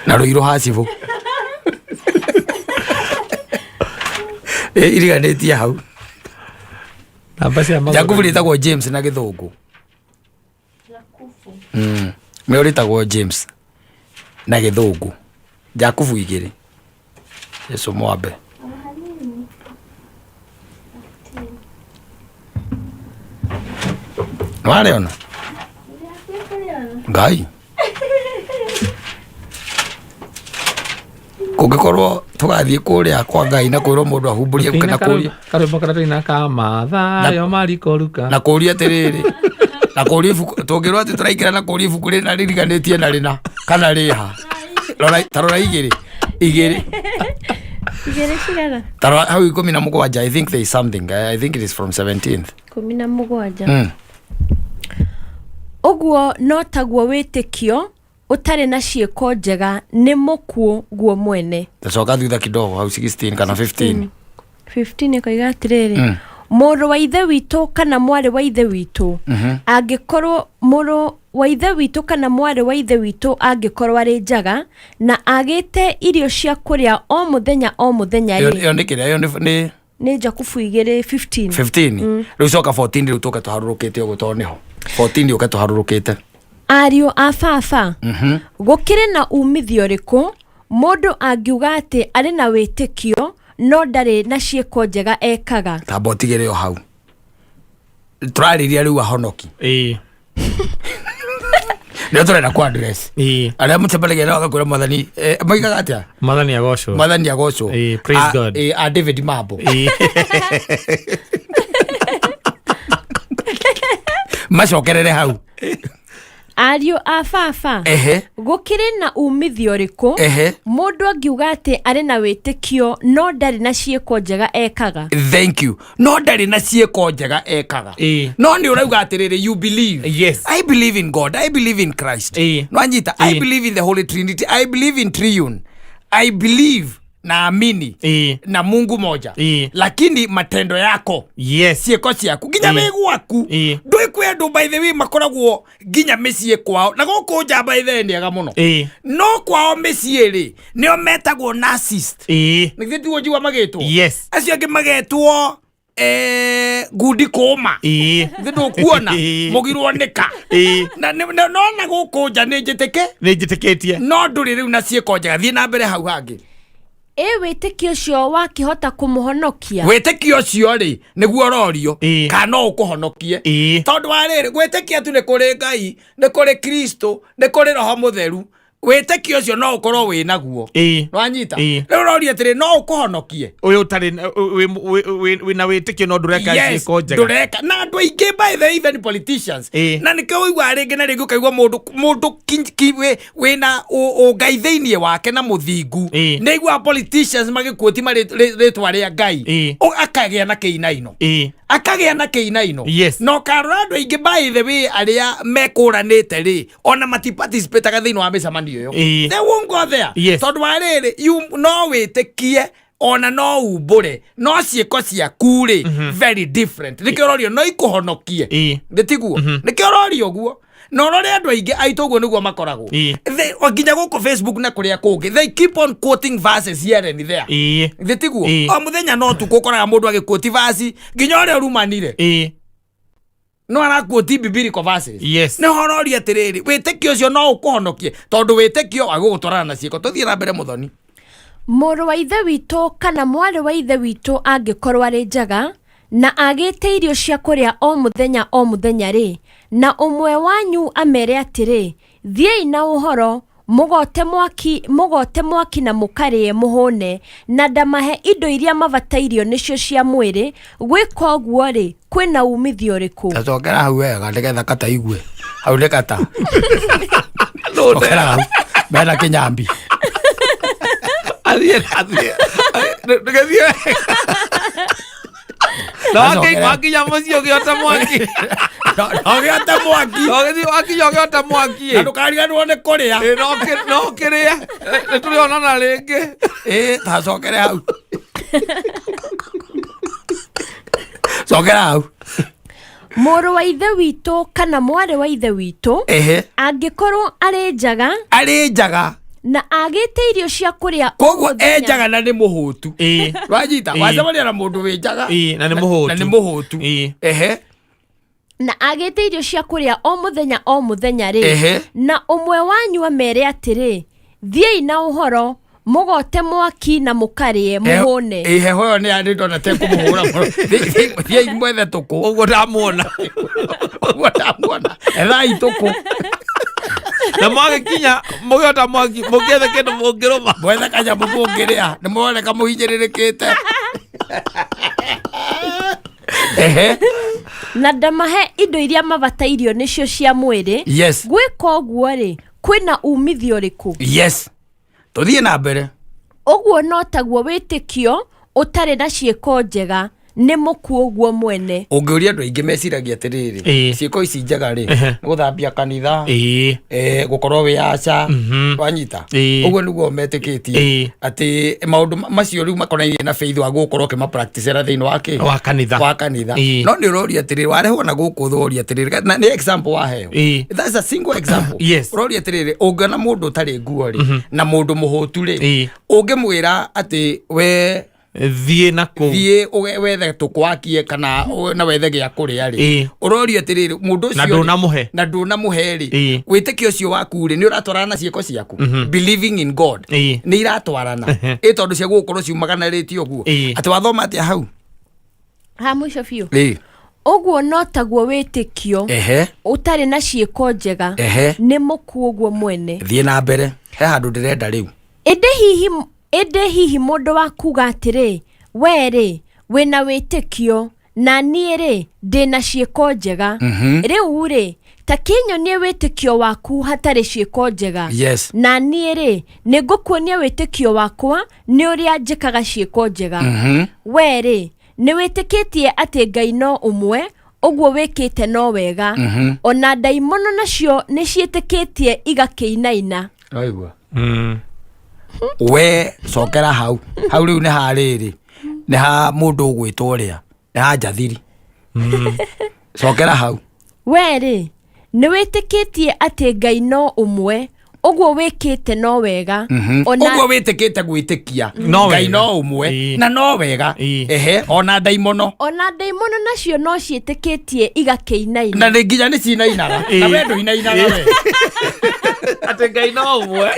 na Rũirũ hacibũ. Iriganĩtie hau. Namba cia magũrũ. Jakubu rĩtagwo James na Gĩthũngũ. Nĩo rĩtagwo James na Gĩthũngũ. Jakubu 2, Jesu mwambe. Nĩwarĩona Ngai kũngĩkorwo tũgathiĩ kũrĩa kwa Ngai na kwĩrwo mũndũ ahumbũrie Tũina na kũria karwĩmbo karĩa tũina ka Mathayo, Mariko, Luka. Na kũria atĩrĩrĩ, na kũria ibuku, tũngĩrwo atĩ tũraingĩra na kũria ibuku rĩna rĩriganĩtie na rĩna kana rĩha. Rora, ta rora 2 2. 2 cigana? Ta rora hau 17. I think there is something, I think it is from 17th. 17. Ũguo no taguo wĩtĩkio ũtarĩ na ciĩko njega nĩ mũkuũ guo mwene. Tacoka thutha kidogo hau 16 kana 15. 15 ĩkoiga atĩrĩrĩ, mũrũ wa ithe witũ kana mwarĩ wa ithe witũ angĩkorwo, mũrũ wa ithe witũ kana mwarĩ wa ithe witũ angĩkorwo arĩ njaga na agĩte irio cia kũrĩa o mũthenya o mũthenya Ĩyo rĩ. Ĩyo nĩ kĩrĩa, ĩyo nĩ Nĩ Jakubu 2:15. 15. Rĩu coka 14, rĩu tũke tũharũrũkĩte ũguo, tondũ nĩho 14 ũke tũharũrũkĩte. Ariũ a baba, gũkĩrĩ na umithio ũrĩkũ mũndũ angiuga atĩ arĩ na wĩtĩkio no ndarĩ na ciĩko njega ekaga? Tamba ũtigĩre o hau, tũrarĩria rĩu ahonoki. Nĩo tũrenda ku address. Arĩa mũcemanagia nao agakwĩra Mwathani, moigaga atĩa? Mwathani agocwo. Mwathani agocwo. Praise God. A David Mambo. Macokerere hau. Ariũ a baba, Ehe. Gũkĩrĩ na umithio ũrĩkũ Ehe. mũndũ angiuga atĩ arĩ na wĩtĩkio no ndarĩ na ciĩko njega ekaga? Thank you. No ndarĩ na ciĩko njega ekaga. Ĩĩ. No nĩ ũrauga atĩrĩrĩ, you believe. Yes. I believe in God, I believe in Christ. Ĩĩ. Nwanyita, I Ĩĩ. believe in the Holy Trinity, I believe in triune, I believe na amini Ĩĩ. na Mungu moja. Ĩĩ. Lakini matendo yako, Yes. ciĩko ciaku nginya Ĩĩ. wĩ gwaku, Ĩĩ. ndũĩ kwĩ andũ, by the way, makoragwo nginya mĩciĩ kwao na gũkũ nja, by the way, nĩ ega mũno, Ĩĩ. no kwao mĩciĩ rĩ, nĩo metagwo narcissist. Ĩĩ. Nĩgithĩ tiguo njigua magĩtwo? Yes. Acio angĩ magetwo ngundi kũma. Ĩĩ. Thĩ ndũkuona. Ĩĩ. Mũgirwo nĩka. Ĩĩ. Na no na gũkũ nja nĩ njĩtĩke. Nĩ njĩtĩkĩtie. No ndũrĩ rĩu na ciĩko njega. Thiĩ na mbere hau hangĩ. Ĩ wĩtĩkio ũcio wakĩhota kũmũhonokia? Wĩtĩkio ũcio rĩ, nĩguo ũrorio Ĩĩ. kana no ũkũhonokie? Ĩĩ. Tondũ wa rĩrĩ, gwĩtĩkia tu nĩ kũrĩ Ngai, nĩ kũrĩ Kristo, nĩ kũrĩ Roho Mũtheru, wĩtĩkio ũcio no ũkorwo wĩ naguo. Ĩĩ. Nwanyita? Ĩĩ. Rĩu ũroria atĩrĩ, no ũkũhonokie? Ũyũ ũtarĩ wĩna wĩtĩkio no ndũreka Yes, ciĩko njega. ndũreka. Na andũ aingĩ, by the way, even politicians, Ĩĩ. na nĩkĩo ũiguaga rĩngĩ na rĩngĩ ũkaigua mũndũ wĩna ũngai thĩinĩ wake na mũthingu, Ĩĩ. nĩ aiguaga politicians magĩquoti rĩtwa rĩa Ngai. Ĩĩ. Akagĩa na kĩinaino. Ĩĩ. Akagĩa na kĩinaino. Yes. Na ũkarora andũ aingĩ, by the way, arĩa mekũranĩte rĩ, ona matiparticipataga thĩinĩ wa mĩcemanio ĩyo. Ĩĩ. They won't go there. Yes. Tondũ wa rĩrĩ, no wĩtĩkie ona no umbũre, no ciĩko ciaku rĩ, very different. Nĩkĩo ũrorio no ikũhonokie? Ĩĩ. Nĩtiguo nĩkĩo ũrorio ũguo? Na ũrore andũ aingĩ aitũ ũguo nĩguo makoragwo. Ĩĩ. O nginya gũkũ Facebook na kũrĩa kũngĩ, they keep on quoting verses here and there. Ĩĩ. Thĩ tiguo? Ĩĩ. O mũthenya no tukũ ũkoraga mũndũ agĩquote verse, nginya ũrĩa ũrumanire Ĩĩ. no araquote biblical verses. Yes. Nĩ hororia atĩrĩrĩ, wĩtĩkio ũcio no ũkũhonokie? Tondũ wĩtĩkio wagũgũtwarana na ciĩko. Tũthiĩ na mbere, Mũthoni. Mũrũ wa ithe witũ kana mwarĩ wa ithe witũ angĩkorwo arĩ njaga na agĩte irio cia kũrĩa o mũthenya o mũthenya rĩ, na ũmwe wanyu amere atĩrĩ, "Thiĩi na ũhoro, mũgote mwaki, mũgote mwaki na mũkarĩe mũhũne," na ndamahe indo iria mabatairio nĩcio cia mwĩrĩ, gwĩka ũguo rĩ, kwĩna umithio ũrĩkũ? Tacokera hau wega nĩgetha kata igue hau nĩ kata. Cokera hau mena kĩnyambi. Athiĩ, athiĩ, ndũgathiĩ na Acokera. Wakinya mũciĩ ũgĩota mwaki. Ũgĩote mwaki. Ũgĩthiĩ wakinya ũgĩota mwaki. Na ndũkariganĩrwo nĩ kũrĩa. Ĩ, no ũkĩrĩe. Nĩ tũrĩonana rĩngĩ. Ĩ, tacokere hau, cokera hau. Mũrũ wa ithe witũ kana mwarĩ wa ithe witũ Ehe. angĩkorwo arĩ njaga Arĩ njaga na agĩte irio cia kũrĩa o Koguo e mũthenya. njaga na nĩ mũhũtu. Ĩĩ. Wanyita? Ĩĩ. Wacemania na mũndũ wĩ njaga Ĩĩ, na nĩ mũhũtu. Na nĩ mũhũtu. Ĩĩ. Ehe. Na agĩte irio cia kũrĩa o mũthenya o mũthenya rĩ, Ehe. na ũmwe wanyu amere atĩrĩ, "Thiĩi na ũhoro, mũgote mwaki na mũkarĩe mũhũne," Ĩ, heho ĩyo nĩ yarĩ ndona te kũmũhũra mũno. Thiĩi mwethe tũkũ. Ũguo ndamuona. Ũguo ndamuona, ethai tũkũ. Na mwagĩkinya mũgĩota mwaki, mũkĩethe kĩndũ mũngĩrũma. Mwethe kanyamũ mũngĩrĩa, nĩ mũroneka mũhinyĩrĩrĩkĩte. Ehe. Na ndamahe indo iria mabatairio nĩcio cia mwĩrĩ, Yes. gwĩka ũguo rĩ, kwĩna umithio ũrĩkũ? Yes, tũthiĩ na mbere. Ũguo no taguo wĩtĩkio ũtarĩ na ciĩko njega nĩ mũkuũ guo mwene. Ũngĩũria andũ aingĩ meciragia atĩrĩrĩ, Ĩĩ. ciĩko ici njega rĩ, Ehe. nĩ gũthambia kanitha, Ĩĩ. gũkorwo wĩ aca. Wanyita? Ĩĩ. Ũguo nĩguo metĩkĩtie, Ĩĩ. atĩ maũndũ macio rĩu makonainie na faith wa gũkorwo ũkĩmapracticera thĩinĩ wa kĩ? Wa kanitha. Wa kanitha. Ĩĩ. No nĩ ũroria atĩrĩrĩ, warehwo na gũkũ ũroria atĩrĩrĩ, na nĩ example waheo. Ĩĩ. That's a single example. Yes. Ũroria atĩrĩrĩ, ũngĩona mũndũ ũtarĩ nguo rĩ, na mũndũ mũhũtu rĩ, Ĩĩ. ũngĩmwĩra atĩ we Thiĩ na kũu. Thiĩ wethe tũkwakie kana na wethe gĩa kũrĩa rĩ, Ĩĩ. ũroria atĩrĩrĩ, mũndũ ũcio Na rĩ, ndũnamũhe. Na ndũnamũhe rĩ, Ĩĩ. wĩtĩkio ũcio waku rĩ, nĩ ũratwarana na ciĩko ciaku? Believing in God Ĩĩ. nĩ iratwarana? Ĩ, tondũ cia gũgũkorwo ciumaganĩrĩte ũguo. Ĩĩ. Atĩ wathoma atĩa hau? Ha mũico biũ. Ĩĩ. Ũguo no taguo wĩtĩkio Ehe. ũtarĩ na ciĩko njega Ehe. nĩ mũkuũ guo mwene. Thiĩ na mbere, he handũ ndĩrenda rĩu. Ĩndĩ hihi mũndũ wa kuga atĩrĩ, "We rĩ, wĩna wĩtĩkio Na niĩ rĩ, ndĩ na ciĩko njega. Rĩu rĩ, ta kĩnyonie wĩtĩkio waku hatarĩ ciĩko njega. Yes. Na niĩ rĩ, nĩ ngũkuonia wĩtĩkio wakwa nĩ ũrĩa njĩkaga ciĩko njega. Wee rĩ, nĩ wĩtĩkĩtie atĩ Ngai no ũmwe, ũguo wĩkĩte no wega. Ona ndaimono nacio nĩ ciĩtĩkĩtie igakĩinaina. Waigua? We cokera hau hau rĩu nĩ ha rĩrĩ, nĩ ha mũndũ ũgwĩtwo ũrĩa, nĩ ha njathiri. Cokera hau. Wee rĩ, nĩ wĩtĩkĩtie atĩ Ngai no ũmwe, ũguo wĩkĩte no wega. Ona Ũguo wĩtĩkĩte gwĩtĩkia No Ngai wega. no ũmwe na no wega. Ehe, ona ndaimono. Ona ndaimono nacio no ciĩtĩkĩtie igakĩinaina. Na nĩ nginya nĩ cinainaga. Na we ndũinainaga we. Atĩ Ngai no ũmwe.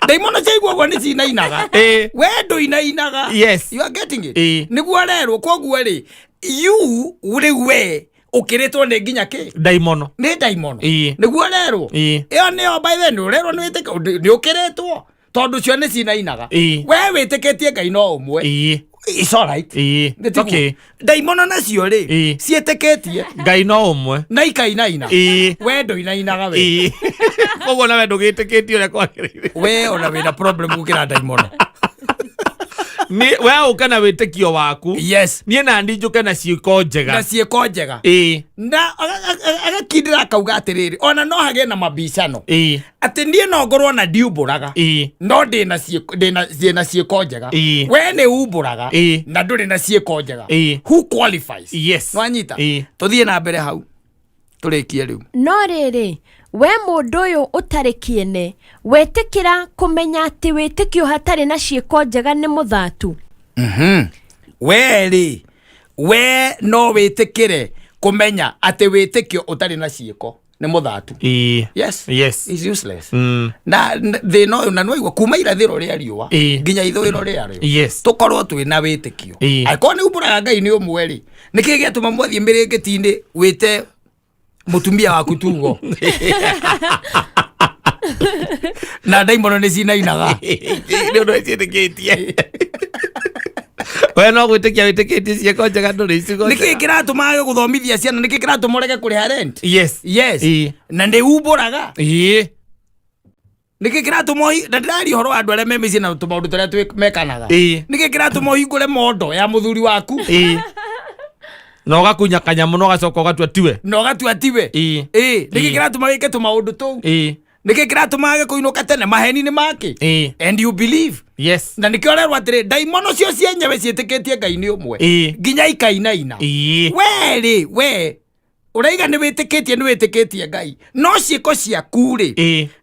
Ndaimono ciaigua ũguo nĩ cinainaga. We ndũinainaga. Yes. You are getting it. Nĩguo rerwo koguo rĩ, you rĩu we ũkĩrĩtwo nĩ nginya kĩ? Ndaimono. Nĩ ndaimono. Nĩguo rerwo. Ĩyo nĩyo by the way ũrerwo nĩ wĩtĩkĩ nĩ ũkĩrĩtwo tondũ cio nĩ cinainaga. We wĩtĩkĩtie Ngai no ũmwe. It's all right. Nĩ tiguo? Okay. Ndaimono nacio rĩ, ciĩtĩkĩtie Ngai no ũmwe na ikainaina. We ndũinainaga we. Koguo nawe ndũgĩtĩkĩtie ũrĩa kwagĩrĩire. We ona wĩna problem gũkĩra ndaimono. Nĩ we ũke na wĩtĩkio waku. Yes. Niĩ na niĩ njũke na ciĩko njega. Na ciĩko njega. Na agakindĩra akauga atĩrĩrĩ, ona no hagĩe na mabicano. Atĩ niĩ no ngorwo na ndiumbũraga. No ndĩna ciĩko, ndĩna, ndĩna ciĩko njega. We nĩ umbũraga. Na ndũrĩ na ciĩko njega. Who qualifies? Yes. Nwanyita? Tũthiĩ na mbere hau. Tũrĩkie rĩu. No rĩrĩ, we mũndũ ũyũ ũtarĩ kĩene, wetĩkĩra kũmenya atĩ wĩtĩkio hatarĩ na ciĩko njega nĩ mũthatu? We rĩ, we no wĩtĩkĩre kũmenya atĩ wĩtĩkio ũtarĩ na ciĩko nĩ mũthatu? Yes. Yes. It's useless. Na thĩna ũyũ na nĩwaigua kuma irathĩro rĩa riũa nginya ithũĩro rĩa rĩo. Tũkorwo twĩ na wĩtĩkio. Angĩkorwo nĩ umbũraga Ngai nĩ ũmwe rĩ, nĩkĩ gĩatũma mwathiĩ mĩrĩngĩti-inĩ wĩte mũtumia waku tugo na ndaimono nĩ cinainaga? Nĩ ũndũ ciĩtĩkĩtie. We no gwĩtĩkia wĩtĩkĩtie ciĩko njega ndũrĩ icigo. Nĩkĩ kĩratũma age gũthomithia ciana? Nĩkĩ kĩratũma ũrege kũrĩha rent? Yes. Yes. Na nĩ umbũraga. Nĩkĩ kĩratũma na ndĩraria ũhoro wa andũ arĩa me mĩciĩ na tũmaũndũ tũrĩa mekanaga. Nĩkĩ kĩratũma ũhingũre mondo ya mũthuri waku? Na ũgakunya kanyamũ na ũgacoka ũgatua tiwe. Na ũgatua tiwe. Nĩkĩ kĩratũma wĩke tũmaũndũ tũu? Nĩkĩ kĩratũma age kũinũka tene? Maheni nĩ make. And you believe. Yes. Na nĩkĩo ũrerwo atĩrĩ, ndaimono cio cienyewe ciĩtĩkĩtie Ngai nĩ ũmwe. Nginya ikainaina. We rĩ, we ũraiga nĩ wĩtĩkĩtie, nĩ wĩtĩkĩtie Ngai, no ciĩko ciaku rĩ,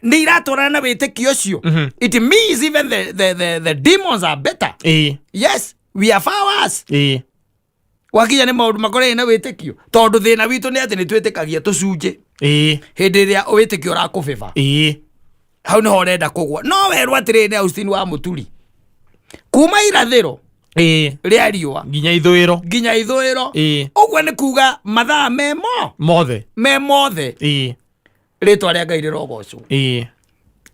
nĩ iratwarana na wĩtĩkio ũcio? It means even the demons are better. Yes, we are far worse. Wakinya nĩ maũndũ makoragwo na wĩtĩkio, tondũ thĩna witũ nĩ atĩ nĩ twĩtĩkagia tũcunjĩ. Hĩndĩ ĩrĩa wĩtĩkio ũrakũbĩba, hau nĩho ũrenda kũgwa. No werwo atĩrĩrĩ nĩ Austin wa Mũturi, kuma irathĩro rĩa riũa nginya ithũĩro, nginya ithũĩro, ũguo nĩ kuga mathaa memo mothe, me mothe, rĩtwa rĩa Ngai rĩrogocwo.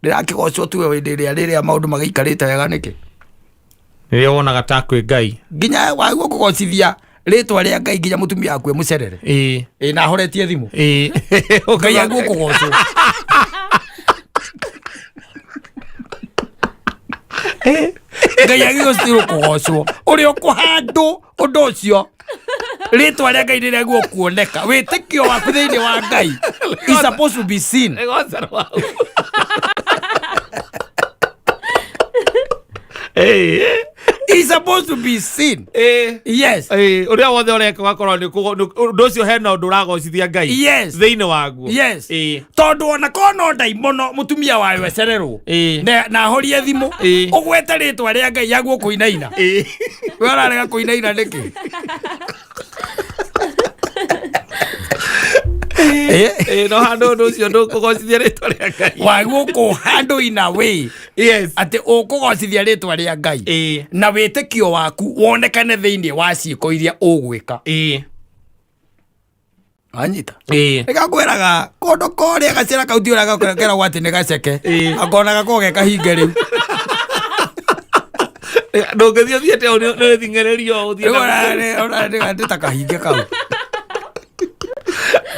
Rĩrakĩgocwo tuwe hĩndĩ ĩrĩa rĩrĩa maũndũ magĩikarĩte wega nĩkĩ? Rĩrĩa wonaga ta kwĩ Ngai. Nginya wagwo kũgocithia rĩtwa rĩa Ngai nginya mũtumia waku emũcerere. Ĩ na ahoretie thimũ. Ngai agwo kũgocwo. Ngai agĩgocirwo kũgocwo ũrĩa ũkũhandũ ũndũ ũcio, rĩtwa rĩa Ngai rĩregwo kuoneka. Wĩtĩkio waku thĩinĩ wa Ngai is supposed to be seen. Rĩgocerwo hau. Is supposed to be seen. Yes. Ũrĩa wothe ũreka ũgakorwo ũndũ ũcio hena ũndũ ũragocithia Ngai thĩinĩ waguo. Yes. Tondũ ona korwo no ndaimono mũtumia wayo ecererwo na ahorie thimũ, ũgwete rĩtwa rĩa Ngai yaguo kũinaina. We ũrarega kũinaina nĩkĩ? No handũ ũndũ ũcio ndũkũgocithia rĩtwa rĩa Ngai. Waguo kũhandũ in a way atĩ ũkũgocithia rĩtwa rĩa Ngai na wĩtĩkio waku wonekane thĩinĩ wa ciĩko iria ũgwĩka. Wanyita? Nĩgakwĩraga kũndũ kũrĩa gacĩra kau ti ũrĩa keragwo atĩ nĩ gaceke. Akona gakoragwo ge kahinge rĩu. Ndũngĩthiĩ ũthiĩte ũũ nĩ ũthing'ĩrĩrio ũthiĩ na- Ndĩ ta kahinge kau.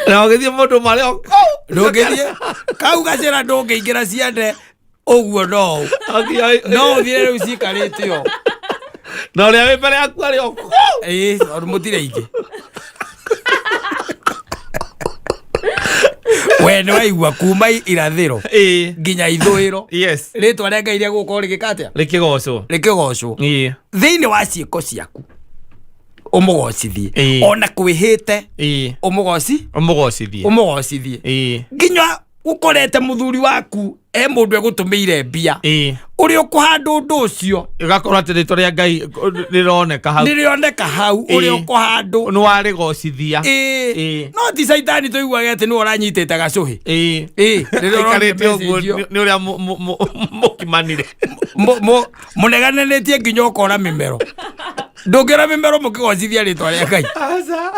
Na ũgĩthiĩ mũndũ marĩ o kũu. Ndũngĩthiĩ kau gacĩra, ndũngĩingĩra ciande ũguo, no no ũthiĩ rĩu cikarĩte o. Na ũrĩa wĩ mbere yaku arĩ o kũu. Ĩĩ, tondũ mũtirĩ aingĩ. We nĩ waigua kuma irathĩro nginya ithũĩro, rĩtwa rĩa Ngai rĩa gũkorwo rĩgĩka atĩa? Rĩkĩgocwo. Rĩkĩgocwo. Thĩinĩ wa ciĩko ciaku ũmũgocithie. Ona kwĩhĩte, ũmũgoci Ũmũgocithie. Ũmũgocithie. Nginya ũkorete mũthuri waku e mũndũ egũtũmĩire mbia, ũrĩa ũkũhanda ũndũ ũcio, Ĩgakorwo atĩ rĩtwa rĩa Ngai rĩroneka hau. Nĩrĩoneka hau ũrĩa ũkũhandwo. Nĩ warĩgocithia. No ti caitani tũiguage atĩ nĩwe ũranyitĩte gacũhĩ. Rĩrĩa ũronire Aikarĩte ũguo. message ĩyo. Nĩ ũrĩa mũkimanire. Mũnegananĩtie nginya ũkora mĩmero. Ndũngĩora mĩmero mũkĩgocithia rĩtwa rĩa Ngai. Aca,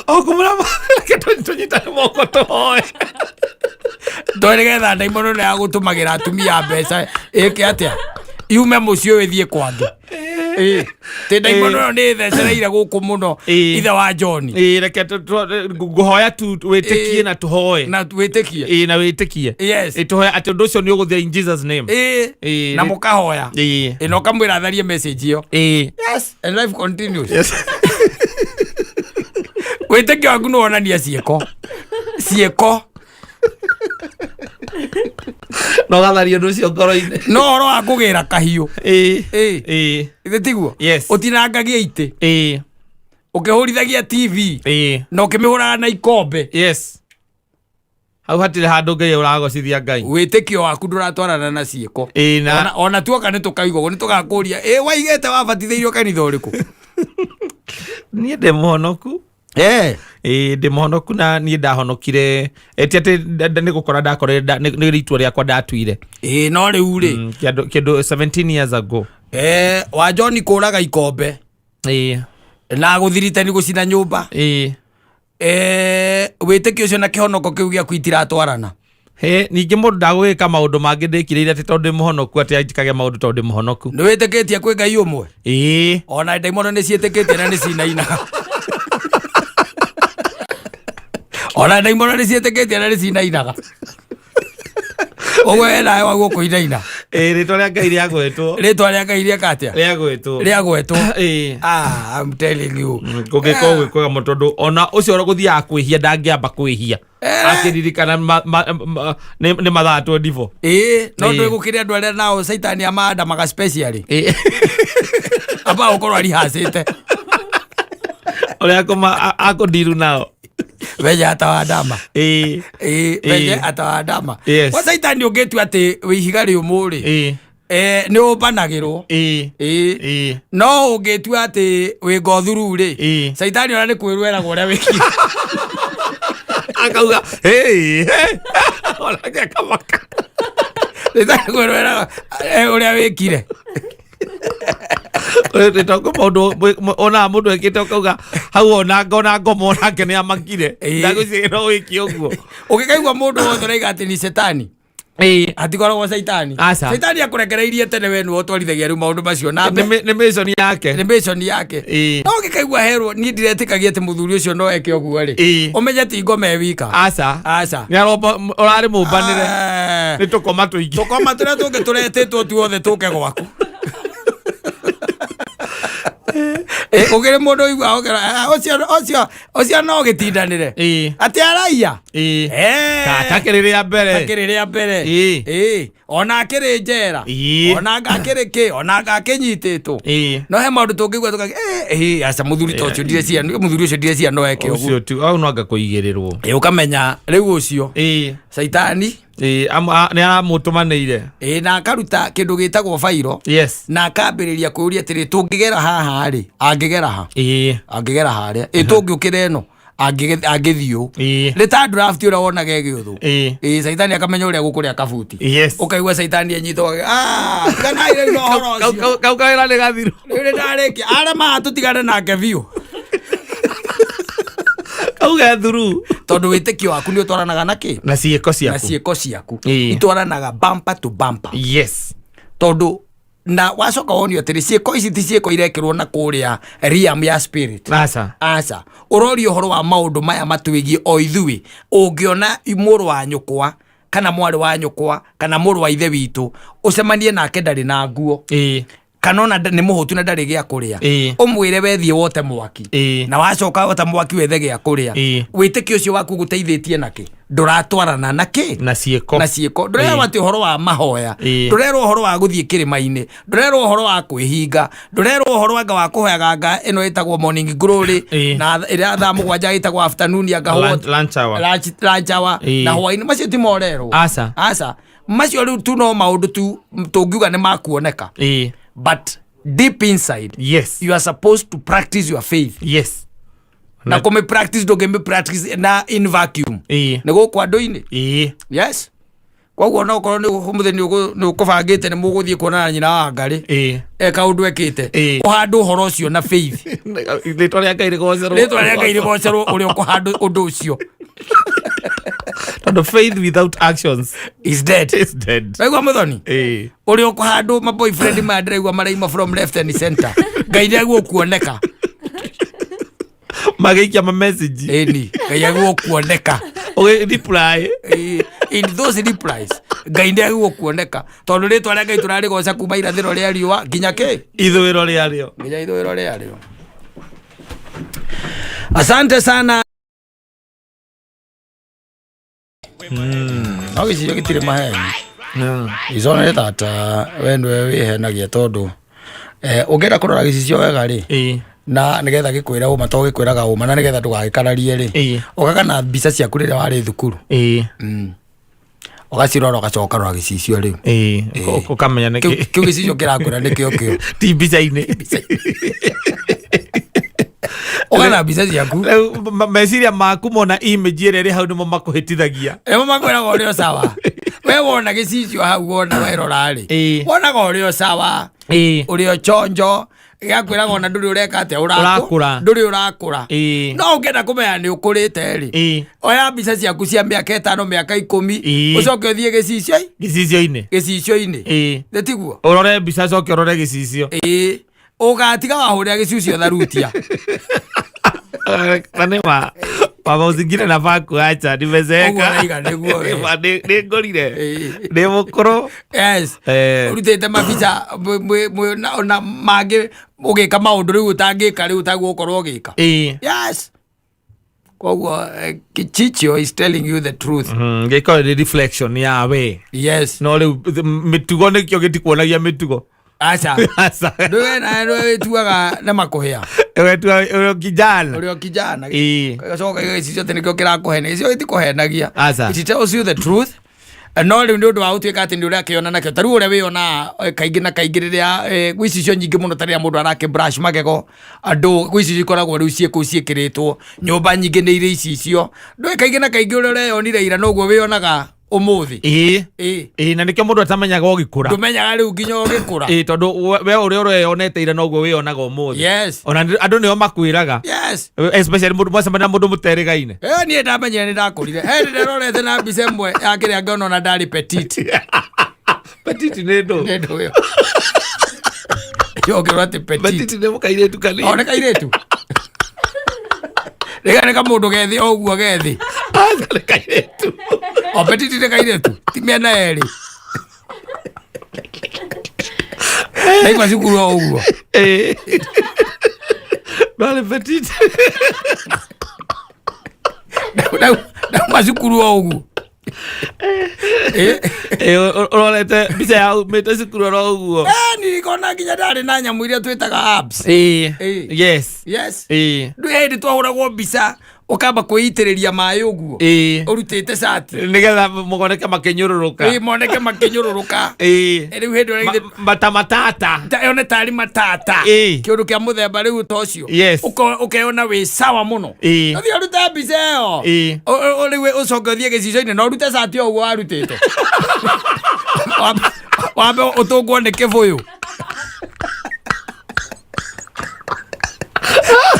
o kũmũra, reke tũnyitane moko tũhoe. Tondũ nĩgetha ndaimono nĩ yagũtũmagĩra atumia mbeca ĩke atĩa? Yume mũciĩ ũyũ ĩthiĩ kwangĩ. Tĩ ndaimono ĩyo nĩ ĩthecereire gũkũ mũno. Ithe wa John. Ĩĩ, reke ngũhoya tu wĩtĩkie na tũhoe. Na wĩtĩkie. Ĩĩ, na wĩtĩkie. Ĩĩ, tũhoe atĩ ũndũ ũcio nĩ ũgũthira in Jesus name. Na mũkahoya. Ĩĩ, na ũkamwĩra atharie message ĩyo. Yes, and life continues. Wĩtĩkio waku nĩ wonania ciĩko, ciĩko. Na ũgatharia ũndũ ũcio ngoro-inĩ. No ũhoro wa kũgĩra kahiũ, ithe tiguo? Yes. Ũtinangagia itĩ, ũkĩhũrithagia TV, na ũkĩmĩhũraga na ikombe. Yes, hau hatirĩ handũ Ngai ũragocithia Ngai. Wĩtĩkio waku ndũratwarana na ciĩko. Ĩĩ, na Ona tuoka nĩ tũkaigua ũguo, nĩ tũgakũria, ĩ waigĩte wabatithĩirio kanitha ũrĩkũ? Niĩ ndĩ mũhonoku. Ĩĩ, ndĩ mũhonoku, na niĩ ndahonokire ĩti atĩ nĩ gũkora ndakorire nĩ itua rĩakwa ndatuire. Ĩĩ, no rĩu rĩ, Kĩndũ 17 years ago. Wa John kũraga ikombe na gũthiritani gũcina nyũmba, wĩtĩkio ũcio na kĩhonoko kĩu gĩaku itiratwarana. He ningĩ mũndũ ndagũgĩka maũndũ mangĩ ndĩkirĩire atĩ tondũ ndĩ mũhonoku atĩ anjikage maũndũ tondũ ndĩ mũhonoku. Nĩ wĩtĩkĩtie kwĩ Ngai ũmwe? Ĩĩ. Ona ndaimono nĩ ciĩtĩkĩtie na nĩ cinainaga. Ona ndaimono nĩ ciĩtĩkĩtie na nĩ cinainaga. Ũguo we nawe waguo kũinaina. Ĩĩ, rĩtwa rĩa Ngai rĩagwetwo. Rĩtwa rĩa Ngai rĩeka atĩa? Rĩagwetwo. Rĩagwetwo. Ĩĩ. Ah, I'm telling you. Kũngĩkorwo gwĩ kwega mũno tondũ ona ũcio gũthiaga kwĩhia ndangĩamba kwĩhia akĩririkana nĩ mathaa 24. Ĩĩ, no ndũĩ gũkĩrĩ andũ arĩa nao caitani amandamaga specially. Amba gũkorwo arihacĩte. Ũrĩa akũndiru nao. Venye atawandama. Ĩĩ. Ĩĩ, venye atawandama. Yes. Kwa caitani ũngĩtua atĩ wĩ ihiga rĩũmũ rĩ, nĩ ũmbanagĩrwo. Ĩĩ. No ũngĩtua atĩ wĩ ngothuru rĩ, caitani ona nĩ kwĩrwo eragwo ũrĩa wĩkire. Akauga "Hey, hey." Onake akamaka. Caitani kwĩrwo eragwo ũrĩa wĩkire. Tondũ maũndũ onaga mũndũ ekĩte ũkauga hau ona ngoma onake nĩ amakire. Ndagwĩciria no wĩke ũguo. Ũngĩkaigua mũndũ wothe ũraiga atĩ ni cetani, hatikoragwo caitani. Aca. Caitani akũrekereirie tene, we nĩwe ũtwarithagia rĩu maũndũ macio na Nĩ mission yake. Nĩ mission yake. No ũngĩkaigua herwo niĩ ndiretĩkagia atĩ mũthuri ũcio no eke ũguo rĩ, ũmenye ti ngoma e wika. Aca. Aca. Nĩ aromba ũrarĩ mũmbanĩre. Nĩ tũkoma tũingĩ. Tũkoma tũrĩa tũngĩ tũretĩtwo tuothe tũke gwaku. Ũkĩrĩ mũndũ ũigua ũkĩra, "Ah, ũcio ũcio ũcio no gĩtindanĩre atĩ araiya." Takĩrĩ rĩa mbere. Takĩrĩ rĩa mbere. Ona akĩrĩ njera, ona anga akĩrĩ kĩ, ona anga akĩnyitĩtwo. No he maũndũ tũngĩigua tũkagi, aca, mũthuri ta ũcio ndireciria, mũthuri ũcio ndireciria no eke ũguo. Ũcio tu au no anga kũigĩrĩrwo. Ũkamenya rĩu ũcio caitani Ĩĩ, nĩ aramũtũmanĩire. Ĩĩ, na akaruta kĩndũ gĩtagwo bairo, na akambĩrĩria kwĩũria atĩrĩ, tũngĩgera haha rĩ, angĩgera ha? Angĩgera harĩa? Ĩ tũngĩũkĩra ĩno, angĩthiĩ ũũ? Nĩ ta draft ũrĩa wonaga ĩgĩũthũ. Ĩĩ, caitani akamenya ũrĩa gũkũrĩa kabuti. Ũkaigua caitani enyitwo, "Ah, tiganai rĩu na ũhoro Kau ũcio." kau kawĩra nĩ gathiru. Rĩu nĩ ndarĩkia arema, tũtigane nake biũ. Kau gethuru. Tondũ wĩtĩkio waku nĩ ũtwaranaga na kĩ? Na ciĩko Na ciaku. ciĩko ciaku itwaranaga bumper to bumper. Tondũ Na wacoka wonio atĩrĩ, ciĩko ici ti ciĩko irekĩrwo na kũrĩa realm ya spirit. Aca. Aca, ũroria ũhoro wa maũndũ maya matwĩgiĩ o ithuĩ. Ũngĩona mũrũ wa nyũkwa kana mwarĩ wa nyũkwa kana mũrũ wa ithe witũ, ũcemanie nake ndarĩ na nguo, kana ona nĩ mũhũtu na ndarĩ gĩa kũrĩa, ũmwĩre wethiĩ wote mwaki, na wacoka wota mwaki wethe gĩa kũrĩa, wĩtĩkio ũcio waku gũteithĩtie nakĩ? Ndũratwarana na kĩ? Na ciĩko. Na ciĩko. Ndũrerwo atĩ ũhoro wa mahoya, ndũrerwo ũhoro wa gũthiĩ kĩrĩma-inĩ, ndũrerwo ũhoro wa kwĩhinga, ndũrerwo ũhoro anga wa kũhoyaga nga ĩno ĩtagwo morning glory, na ĩrĩa thaa 7 ĩtagwo afternoon anga what? Lunch hour. Lunch hour. Na hwaĩ-inĩ. Macio ti morerwo. Aca. Aca, macio rĩu tu no maũndũ tu tũngiuga nĩ makuoneka, but deep inside, you are supposed to practice your faith. Na kũmĩ practice, ndũngĩmĩ practice na in vacuum. Nĩ gũkũ andũ-inĩ. Yes, koguo no korwo nĩ ũmũthĩ nĩ ũkũbangĩte nĩ mũgũthiĩ kuonana na nyina wa Ngarĩ, e kaũndũ ekĩte, ũhandũ ũhoro ũcio na faith. Rĩtwa rĩa Ngai rĩgocerwo. Rĩtwa rĩa Ngai rĩgocerwo ũrĩa ũkũhandũ ũndũ ũcio. Tondũ faith without actions is dead. Is dead. Waigua, Mũthoni? Ũrĩa ũkũhandũ ma boyfriend maya ndĩraigua maraima from left and center, Ngai nĩ agũkuoneka. Magĩikia ma message. Ĩni, Ngai agũkuoneka. Ũgĩ reply. In those replies, Ngai nĩ agũkuoneka, tondũ rĩtwa rĩa Ngai tũrarĩgoca kuma irathĩro rĩa riũa nginya kĩ? Ithũĩro rĩarĩo. Nginya ithũĩro rĩarĩo. Asante sana. No gĩcicio gĩtirĩ maheni. It's only that we nĩwe wĩhenagia, tondũ ũngĩenda kũrora gĩcicio wega rĩ, na nĩgetha gĩkwĩre ũma, to gĩkwĩraga ũma, na nĩgetha ndũgagĩkararie rĩ, ũkaga na mbica ciaku rĩrĩa warĩ thukuru, ũgacirora, ũgacoka ũkarora gĩcicio rĩu. Ũkamenya nĩ Kĩu gĩcicio kĩrakwĩra nĩkĩo kĩo. Ti mbica-inĩ. Ũgana mbica ciaku. Rĩu meciria maku mona image ĩrĩa ĩrĩ hau nĩmo makũhĩtithagia. Nĩmo makwĩraga ũrĩ o sawa. We wona gĩcicio hau, wona werora rĩ, wonaga ũrĩ o sawa, ũrĩ o chonjo, gĩgakwĩraga ona ndũrĩ ũreka atĩa. Ũrakũra. Ndũrĩ ũrakũra. No ũngĩenda kũmenya nĩ ũkũrĩte rĩ, oya mbica ciaku cia mĩaka 5, mĩaka 10, ũcoke ũthiĩ gĩcicio Gĩcicio-inĩ. Gĩcicio-inĩ. Nĩ tiguo? Ũrore mbica, coke ũrore gĩcicio. Ĩĩ, ũgatiga wahũrĩra gĩcicio tharutia. Na nĩ ma mama usingine nafaa kuacha nimezeeka. Ũguo ũraiga nĩguo we. Ma, nĩ ngũrire. Nĩ mũkũrũ. Yes. Ũrutĩte mabica na mangĩ ũgĩka maũndũ rĩu ũtangĩka rĩu taguo ũkorwo ũgĩka. Yes, koguo kichicho is telling you the truth. Gĩkorwo nĩ reflection ya we. No rĩu mĩtugo nĩkĩo gĩtikuonagia mĩtugo. Aca. Aca. Ndũwe nawe nĩwe wĩtuaga nĩ makũhĩa. Wetua ũrĩ kijana. Ũrĩ o kijana. Gacoka gĩcicio atĩ nĩkĩo kĩrakũhenia. Gĩcicio gĩtikũhenagia. Aca. It tells you the truth. No rĩu nĩ ũndũ wa gũtuĩka atĩ nĩ ũrakĩona nakĩo, ta rĩu ũrĩa wĩyonaga kaingĩ na kaingĩ rĩrĩa gwĩ icicio nyingĩ mũno, ta rĩrĩa mũndũ arakĩ brush magego, andũ gwĩ icicio ikoragwo rĩu ciĩ kũu ciĩkĩrĩtwo nyũmba nyingĩ nĩ irĩ icicio. Ndũĩ kaingĩ na kaingĩ ũrĩa ũreyonire ira noguo wĩyonaga ũmũthĩ. Ĩĩ, na nĩkĩo mũndũ atamenyaga ũgĩkũra. Ndũmenyaga rĩu nginya ũgĩkũra. Ĩĩ, tondũ we ũrĩa ũreyonete ira noguo wĩyonaga ũmũthĩ. Ona andũ nĩo makwĩraga, especially mũndũ mwacemania na mũndũ mũterĩgaine. Niĩ ndamenyire nĩ ndakũrire he ndĩrorete na mbica ĩmwe ya kĩrĩa ngĩona ona ndarĩ petite. Petite nĩ ndũ? Nĩ ndũ ĩyo yongerwo atĩ petite. Petite nĩ kairĩtu kanini. O nĩ kairĩtu rĩga nĩ kamũndũ gethĩ o ũguo gethĩ. Aca, nĩ kairĩtu. O petite nĩ kairĩtu, ti mĩena yerĩ, ndaima cukuru o ũguo. Ĩĩ. Ndwarĩ petite. Ndauma cukuru o ũguo. Ĩĩ, ũrorete mbica ya umĩte cukuru oro ũguo. Nirikona nginya ndarĩ na nyamũ iria twĩtaga abs. Yes. Ndũ hĩndĩ twahũragwo mbica ũkamba kwĩitĩrĩria maĩ ũguo, ũrutĩte cati, nĩgetha mũgoneke makĩnyũrũrũka. Ĩĩ, moneke makĩnyũrũrũka. Rĩu hĩndĩ ĩrĩa Mata matata. Yone tarĩ matata. Kĩũndũ kĩa mũthemba rĩu ta ũcio. Ũkeyona wĩ sawa mũno. Ũthiĩ ũrute mbica ĩyo. Rĩu ũcoke ũthiĩ gĩcicio-inĩ na ũrute cati o ũguo warutĩte. Wambe ũtũngwo nĩ kĩbũyũ.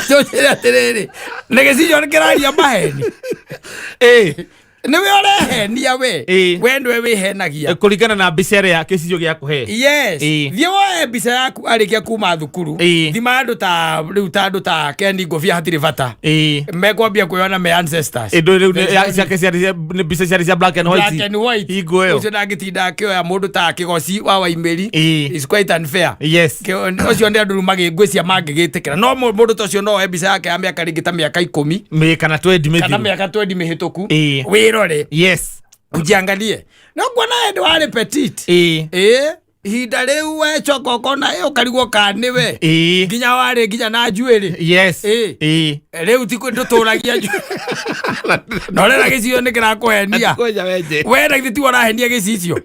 Tũnjĩre atĩrĩrĩ, nĩ gĩcicio nĩ kĩraria maheni? Ĩĩ. Nĩwe ũrehenia we. Ĩĩ. We nĩwe wĩhenagia. Kũringana na mbica ĩrĩa gĩcicio gĩa kũhe. Yes. Ĩĩ. Thiĩ woe mbica yaku arĩkia kuma thukuru. Ĩĩ. Thima andũ ta rĩu ta andũ ta Ken Ngobia hatirĩ bata. Ĩĩ. Mekwambia kwĩyona me ancestors. Ĩndũ rĩu ciake ciarĩ nĩ mbica ciarĩ cia black and white. Black and white. Hingo ĩyo. Ũcio ndangĩtinda akĩoya mũndũ ta Kĩgoci wa Waimĩri. Ĩĩ. It's quite unfair. Yes. Ũcio nĩ andũ rĩu magĩngwĩcia mangĩgĩtĩkĩra no mũndũ ta ũcio no oe mbica yake ya mĩaka rĩngĩ ta mĩaka 10 Mĩ kana twendi kana mĩthiru. mĩaka 20 mĩhĩtũku. Ĩĩ. Wĩrore. Yes. Ujiangalie no kuona hĩndĩ warĩ petit. Ĩĩ. Ĩĩ, ihinda rĩu wecoka ũkona ĩ ũkarigwo kana nĩwe. Ĩĩ. Nginya warĩ nginya na njuĩrĩ. Yes. Ĩĩ. Ĩĩ. Rĩu ti ndũtũragia njuĩrĩ na ũrera gĩcicio nĩ kĩrakũhenia. Kwenja wenje. We na githĩ tiwe ũrahenia gĩcicio?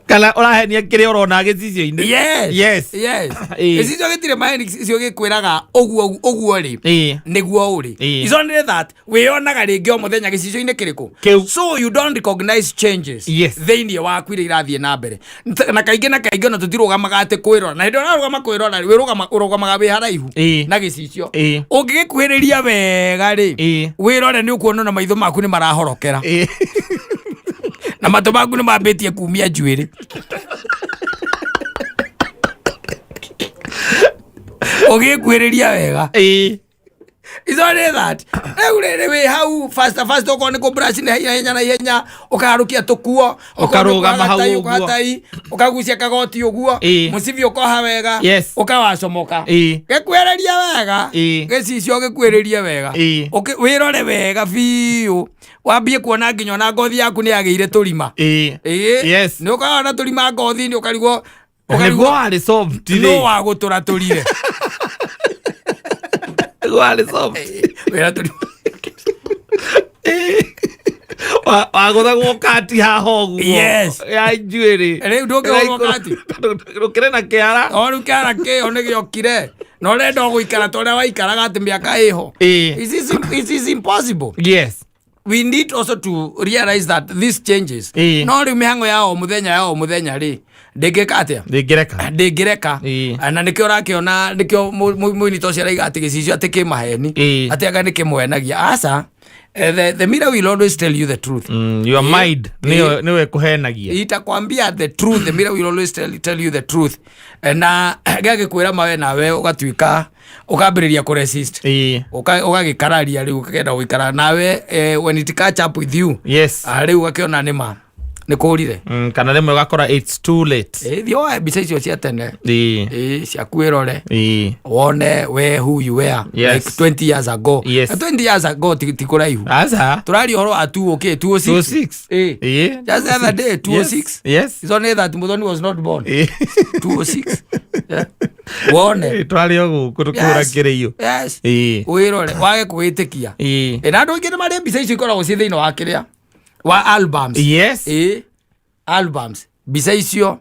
Kana ũrahenia kĩrĩa ũrona gĩcicio-inĩ. Yes. Yes. Yes. Ĩĩ. Gĩcicio gĩtirĩ maheni, gĩcicio gĩkwĩraga ũguo ũguo rĩ Ĩĩ. nĩguo ũrĩ. Ĩĩ. It's only that wĩyonaga rĩngĩ o mũthenya gĩcicio-inĩ kĩrĩkũ. Kĩu. So you don't recognize changes Yes. thĩinĩ waku iria irathiĩ na mbere. Na kaingĩ na kaingĩ ona tũtirũgamaga atĩ kwĩrora, na hĩndĩ ĩrĩa ũrarũgama kwĩrora rĩ, ũrũgamaga wĩ haraihu Ĩĩ. na gĩcicio. Ĩĩ. Ũngĩgĩkuhĩrĩria wega rĩ, Ĩĩ. wĩrore nĩ ũkuona ona maitho maku nĩ marahorokera. Ĩĩ. Na matũ maku nĩ mambĩtie kumia njuĩrĩ. Ũgĩkuhĩrĩria wega. Ĩĩ. It's only that rĩu rĩrĩ wĩ hau faster faster, okorwo nĩ kũ brush nĩ ihenya na ihenya, ũkaharũkia tũkuo, okorwo nĩ Ũkarũgama hau kũhaga tai, ũguo. ũkoha tai, ũkagucia kagoti ũguo. Ĩĩ. Mũcibi ũkoha wega. Yes. Ũkawacomoka. Ĩĩ. Gĩkuhĩrĩria wega. Ĩĩ. Gĩcicio gĩkuhĩrĩrie wega. Ĩĩ. Wĩrore wega biũ, wambie kuona nginya ona ngothi yaku nĩ yagĩire tũrima. Ĩĩ. Ĩĩ. Yes. Nĩ ũkoragwo na tũrima ngothi-inĩ, ũkarigwo Na nĩguo warĩ soft nũ rĩ. wagũtũra tũrire. Nĩguo warĩ soft. Wĩra tũrima. Wagũthagwo kati haha ũguo. Yes. Ya njuĩrĩ. Rĩu ndũngĩgũthwo kati. Rũkĩrĩ na kĩara. O rĩu kĩara kĩo nĩ gĩokire na ũrenda o gũikara ta ũrĩa waikaraga atĩ mĩaka ĩho. Ĩĩ. It is impossible. Yes. We need also to realize that these changes. Ĩĩ. No rĩu mĩhang'o ya o mũthenya ya o mũthenya rĩ, ndĩngĩka atĩa? Ndĩngĩreka. Ndĩngĩreka. Ĩĩ. Na nĩkĩo ũrakĩona, nĩkĩo mũini ta ũcio araiga atĩ gĩcicio atĩ kĩ maheni. Ĩĩ. Atĩ anga nĩ kĩmwenagia. Aca. The mirror will always tell you the truth. Your mind nĩyo nĩwe ĩkũhenagia. Itakwambia the truth. The mirror will always tell you the truth. Na gĩagĩkwĩra mawe, nawe ũgatuĩka ũkambĩrĩria kũ resist. Ĩĩ. Ũgagĩkararia rĩu, ũkenda gũikara nawe, when it catch up with you. Yes. Ah, rĩu ũgakĩona nĩma nĩ kũrire. Kana rĩmwe ũgakora it's too late. Thiĩ woe mbica icio cia tene. Ĩĩ. Ĩĩ, ciaku wĩrore. Ĩĩ. Wone we who you were. Yes. Like 20 years ago. Yes. Na 20 years ago ti kũraihu. Aca. Tũraria ũhoro wa 2 okay 206. 206. Ĩĩ. Ĩĩ. Just the other day, 206. Yes. It's only that Muthoni was not born. Ĩĩ. 206. Yeah. Wone. Ĩĩ, twarĩ o gũkũ tũkĩhũra Yes. kĩrĩiũ. Yes. Ĩĩ. Wĩrore wage kwĩtĩkia. Ĩĩ. Ĩ, na andũ aingĩ nĩ marĩ mbica icio ikoragwo ciĩ thĩinĩ wa kĩrĩa wa albums. Yes. Ĩ, albums mbica icio.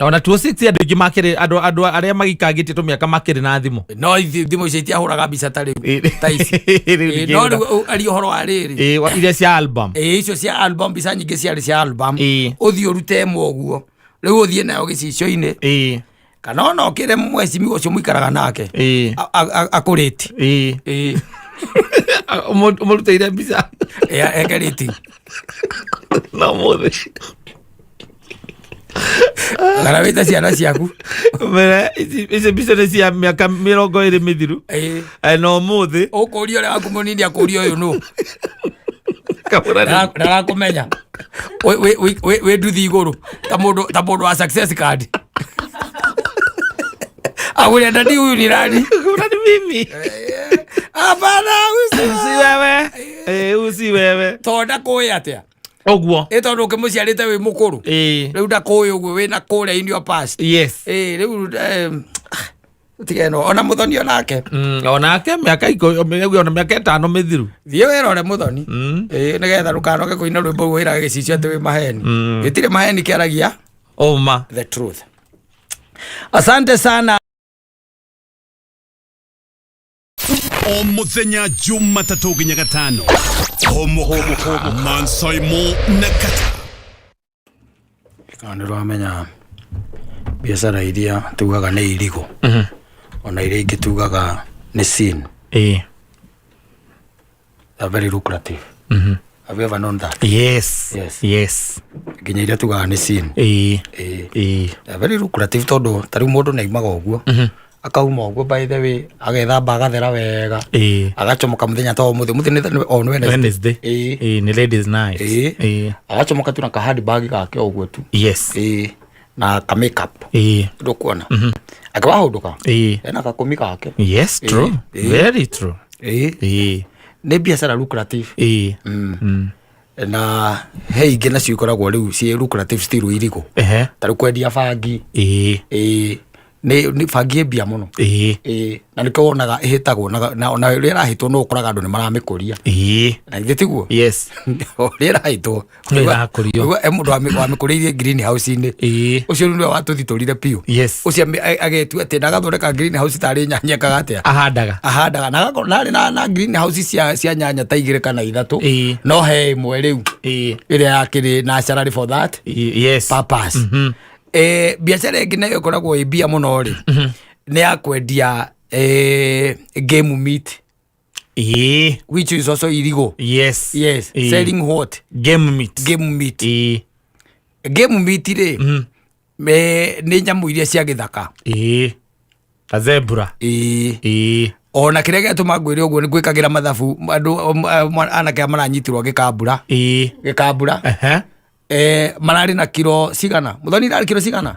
Ona 206 andũ aingĩ makĩrĩ andũ arĩa magikangĩtie tũmĩaka makĩrĩ na thimũ. No thimũ icio itiahũraga mbica ta rĩu. Ĩĩ. Ta ici. Rĩu Ĩ, no ndingĩhũra. rĩu ari ũhoro wa rĩrĩ. Ĩĩ, iria cia album. Ĩ, icio cia album, mbica nyingĩ ciarĩ cia album. Ĩĩ. Ũthiĩ ũrute ĩmwe ũguo rĩu, ũthiĩ nayo gĩcicio-inĩ Ĩĩ. kana ona ũkĩre mwecimi ũcio mũikaraga nake Ĩĩ. akũrĩti. Ĩĩ. Ĩĩ. Ũmũrutĩire mbica. Eke rating. No mũthĩ. Kana wĩte ciana ciaku. Mbere ici mbica nĩ cia mĩaka 20 mĩthiru. Ĩĩ. Na ũmũthĩ ũkũria ũrĩa waku mũnini akũria ũyũ nũ. Kamũra Ndarakũmenya wĩ nduthi igũrũ ta mũndũ wa success card agũria, "Daddy, huyu ni nani?" Kamũra ni mimi. Hapana, huyu si Si wewe. Huyu si wewe. Tondũ ndakũĩ atĩa? Ũguo. Ĩ, tondũ ũkĩmũciarĩte wĩ mũkũrũ. Ĩĩ. Rĩu ndakũĩ ũguo wĩna kũrĩa in your past. Yes. Ĩ, rĩu tige no ona Muthoni onake. Onake mĩaka ona mĩaka 5 mĩthiru. Thiĩ wĩrore Muthoni. Mm. Ĩ, nĩgetha ndũkanoge kũina rwĩmbo rũu wĩraga gĩcicio atĩ wĩ maheni. Mm. Gĩtirĩ maheni, kĩaragia Ũma. the truth. Asante sana. O muthenya Jumatatũ nginya Gatano, homo Mansaimo na Kata. Kana nĩ ũramenya biacara iria tugaga nĩ irigo ona iria ingĩ tugaga nĩ sin. Ĩĩ. They are very lucrative. Have you ever known that? Yes. Yes. Yes. Nginya iria tugaga nĩ sin. Ĩĩ. Ĩĩ. Ĩĩ. They are very lucrative tondũ ta rĩu mũndũ nĩ aimaga ũguo akauma ũguo, by the way, agethamba agathera wega, agacomoka mũthenya ta ũmũthĩ, mũthĩ nĩ on Wednesday. Wednesday. Ĩĩ. Ĩĩ, nĩ ladies night. Ĩĩ. Ĩĩ. Agacomoka tu na ka handbag gake ũguo tu. Yes. Ĩĩ, na ka makeup. Ĩĩ. Ndũkuona akĩwahũndũka Ĩĩ. ena gakũmi gake. Yes, true. Ĩĩ. Very true. Ĩĩ. Ĩĩ. Nĩ biacara lucrative. Ĩĩ. Na he ingĩ nacio ikoragwo rĩu ciĩ lucrative still, irigũ. Ta rĩu kwendia bangi. Ĩĩ. Ĩĩ, nĩ bangi ĩ mbia mũno. Ĩĩ. Ĩĩ, na nĩkĩo wonaga ĩhĩtagwo na ona rĩrĩa ĩrahĩtwo no ũkoraga andũ nĩ maramĩkũria. Na githĩ tiguo? Yes. Ũrĩa ĩrahĩtwo. Nĩ ĩrakũrio. Ũigua, he mũndũ wamĩkũrĩirie green house-inĩ. Ũcio rĩu nĩwe watũthitũrire biũ. Ũcio agetua atĩ na agathondeka green house tarĩ nyanya ekaga atĩa? Ahandaga. Ahandaga na agakorwo narĩ na green house cia nyanya ta igĩrĩ kana ithatũ. No he ĩmwe rĩu ĩrĩa yakĩrĩ naturally for that purpose. Biacara ĩngĩ nayo ĩkoragwo ĩ mbia mũno rĩ, nĩ ya kwendia game meat, which is also illegal. Yes. Selling what? Game meat. Game meat. Game meat rĩ, nĩ nyamũ iria cia gĩthaka. Ĩĩ, ta zebra. Ĩĩ. Ĩĩ. Ona kĩrĩa gĩatũma ngwĩre ũguo nĩ gwĩkagĩra mathabu andũ anake aya maranyitirwo gĩkambura. Gĩkambura. Mararĩ na kiro cigana, mũthoni? Irarĩ kiro cigana?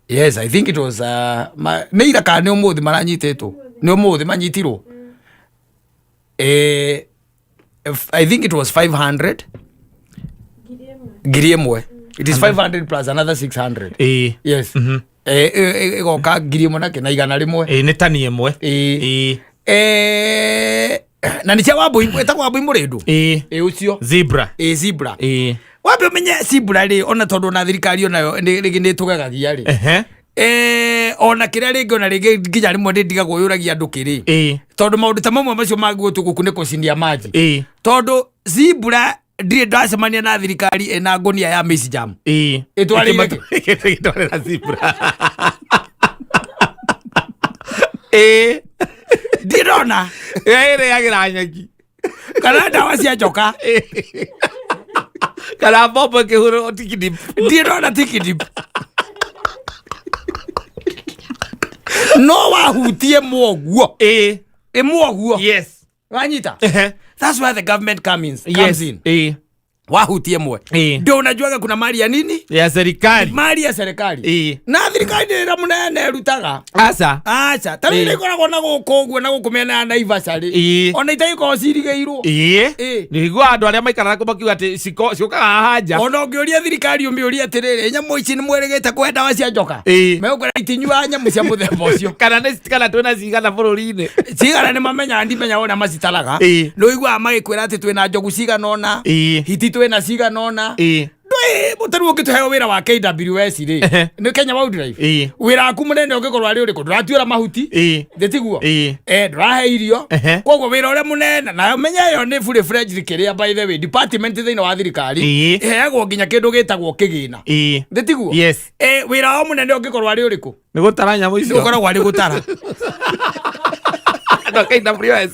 Yes, I think it was nĩ ira kana nĩ ũmũthĩ maranyitĩtwo, nĩ ũmũthĩ manyitirwo. I think it was 500, 1,000. It is 500 plus another 600. Yes. Ĩgoka 1,000 na kĩ na 100. Ĩĩ, nĩ tani ĩmwe. Ĩĩ. Na nĩ cia Wambui, ĩtagwo Wambui Mũrĩndũ. Ĩ ũcio. Zebra. Ĩ, zebra. Wambe ũmenye zebra rĩ, ona tondũ ona thirikari onayo rĩngĩ nĩ ĩtũgegagia rĩ. Ona kĩrĩa rĩngĩ, ona rĩngĩ nginya rĩmwe nĩ ndigagwo yũragia andũ kĩrĩ, tondũ maũndũ ta mamwe macio mangĩgũtũ gũkũ nĩ kũcinia maji. Tondũ zebra ndirĩ ndacemania na thirikari ĩna ngũnia ya maize jam. Ĩtwarĩire kĩ? Ĩtwarĩra zebra. Ĩĩ. Ndirĩ ndona. Ĩrĩagĩra nyeki. Kana ndawa cia njoka. Kana mbombo ĩkĩhũrwo tikidip. Ndirĩ ndona tikidip, no wahutie mwoguo. Ĩmwoguo. Wanyita? That's where the government comes in. Wahutie mwe, ndio unajuaga kuna mali ya nini? Ya serikali. Mali ya serikali. Na thirikari nĩ wĩra mũnene ĩrutaga. Aca. Aca, ta rĩu ĩkoragwo na gũkũ ũguo na gũkũ mĩena ya Naivasha rĩ, ona itagĩkorwo cirigĩirwo. Ĩĩ. Nĩguo andũ arĩa maikaraga kũ makiuga atĩ ciũkaga haha nja. Ona ũngĩũria thirikari, ũmĩũrie atĩrĩrĩ, nyamũ ici nĩ mwĩrĩgĩte kũhe ndawa cia njoka, megũkwĩra itinyuaga nyamũ cia mũthemba ũcio. Kana nĩ kana twĩna cigana bũrũri-inĩ. Cigana nĩ mamenyaga, ndimenya ũrĩa macitaraga. Nĩ ũiguaga magĩkwĩra atĩ twĩna njogu cigana ũna, hiti twĩna cigana ũna. Ndũĩ mũtarĩ ũngĩtũheo wĩra wa KWS rĩ, nĩ Kenya Wildlife, wĩra waku mũnene ũngĩkorwo arĩ ũrĩkũ? Ndũratuĩra mahuti. Thĩ tiguo? Ndũrahe irio. Koguo wĩra ũrĩa mũnene na menya ĩyo nĩ fully fledged kĩrĩa, by the way, department thĩinĩ wa thirikari, ĩheagwo nginya kĩndũ gĩtagwo kĩgĩna. Thĩ tiguo? Yes. Wĩra wao mũnene ũngĩkorwo arĩ ũrĩkũ? Nĩ gũtara nyamũ Nĩ icio. ũkoragwo arĩ gũtara. Andũ a KWS.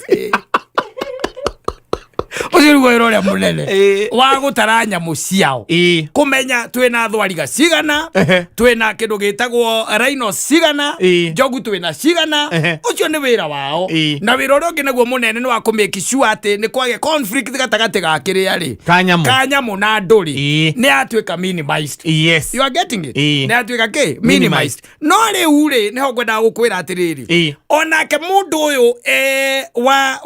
Ũcio nĩguo wĩra ũrĩa mũnene wa gũtara nyamũ ciao, kũmenya twĩna thwariga cigana, twĩna kĩndũ gĩtagwo rhino cigana, njogu twĩna cigana. Ũcio nĩ wĩra wao. Na wĩra ũrĩa ũngĩ naguo mũnene nĩ wa kũmake sure atĩ nĩ kwagĩa conflict gatagatĩ ga kĩrĩa rĩ, Ka nyamũ. ka nyamũ na andũ rĩ, nĩ yatuĩka minimized. You are getting it? Nĩ yatuĩka kĩ? Minimized. No rĩu rĩ, nĩho ngwendaga gũkwĩra atĩrĩrĩ, onake mũndũ ũyũ wa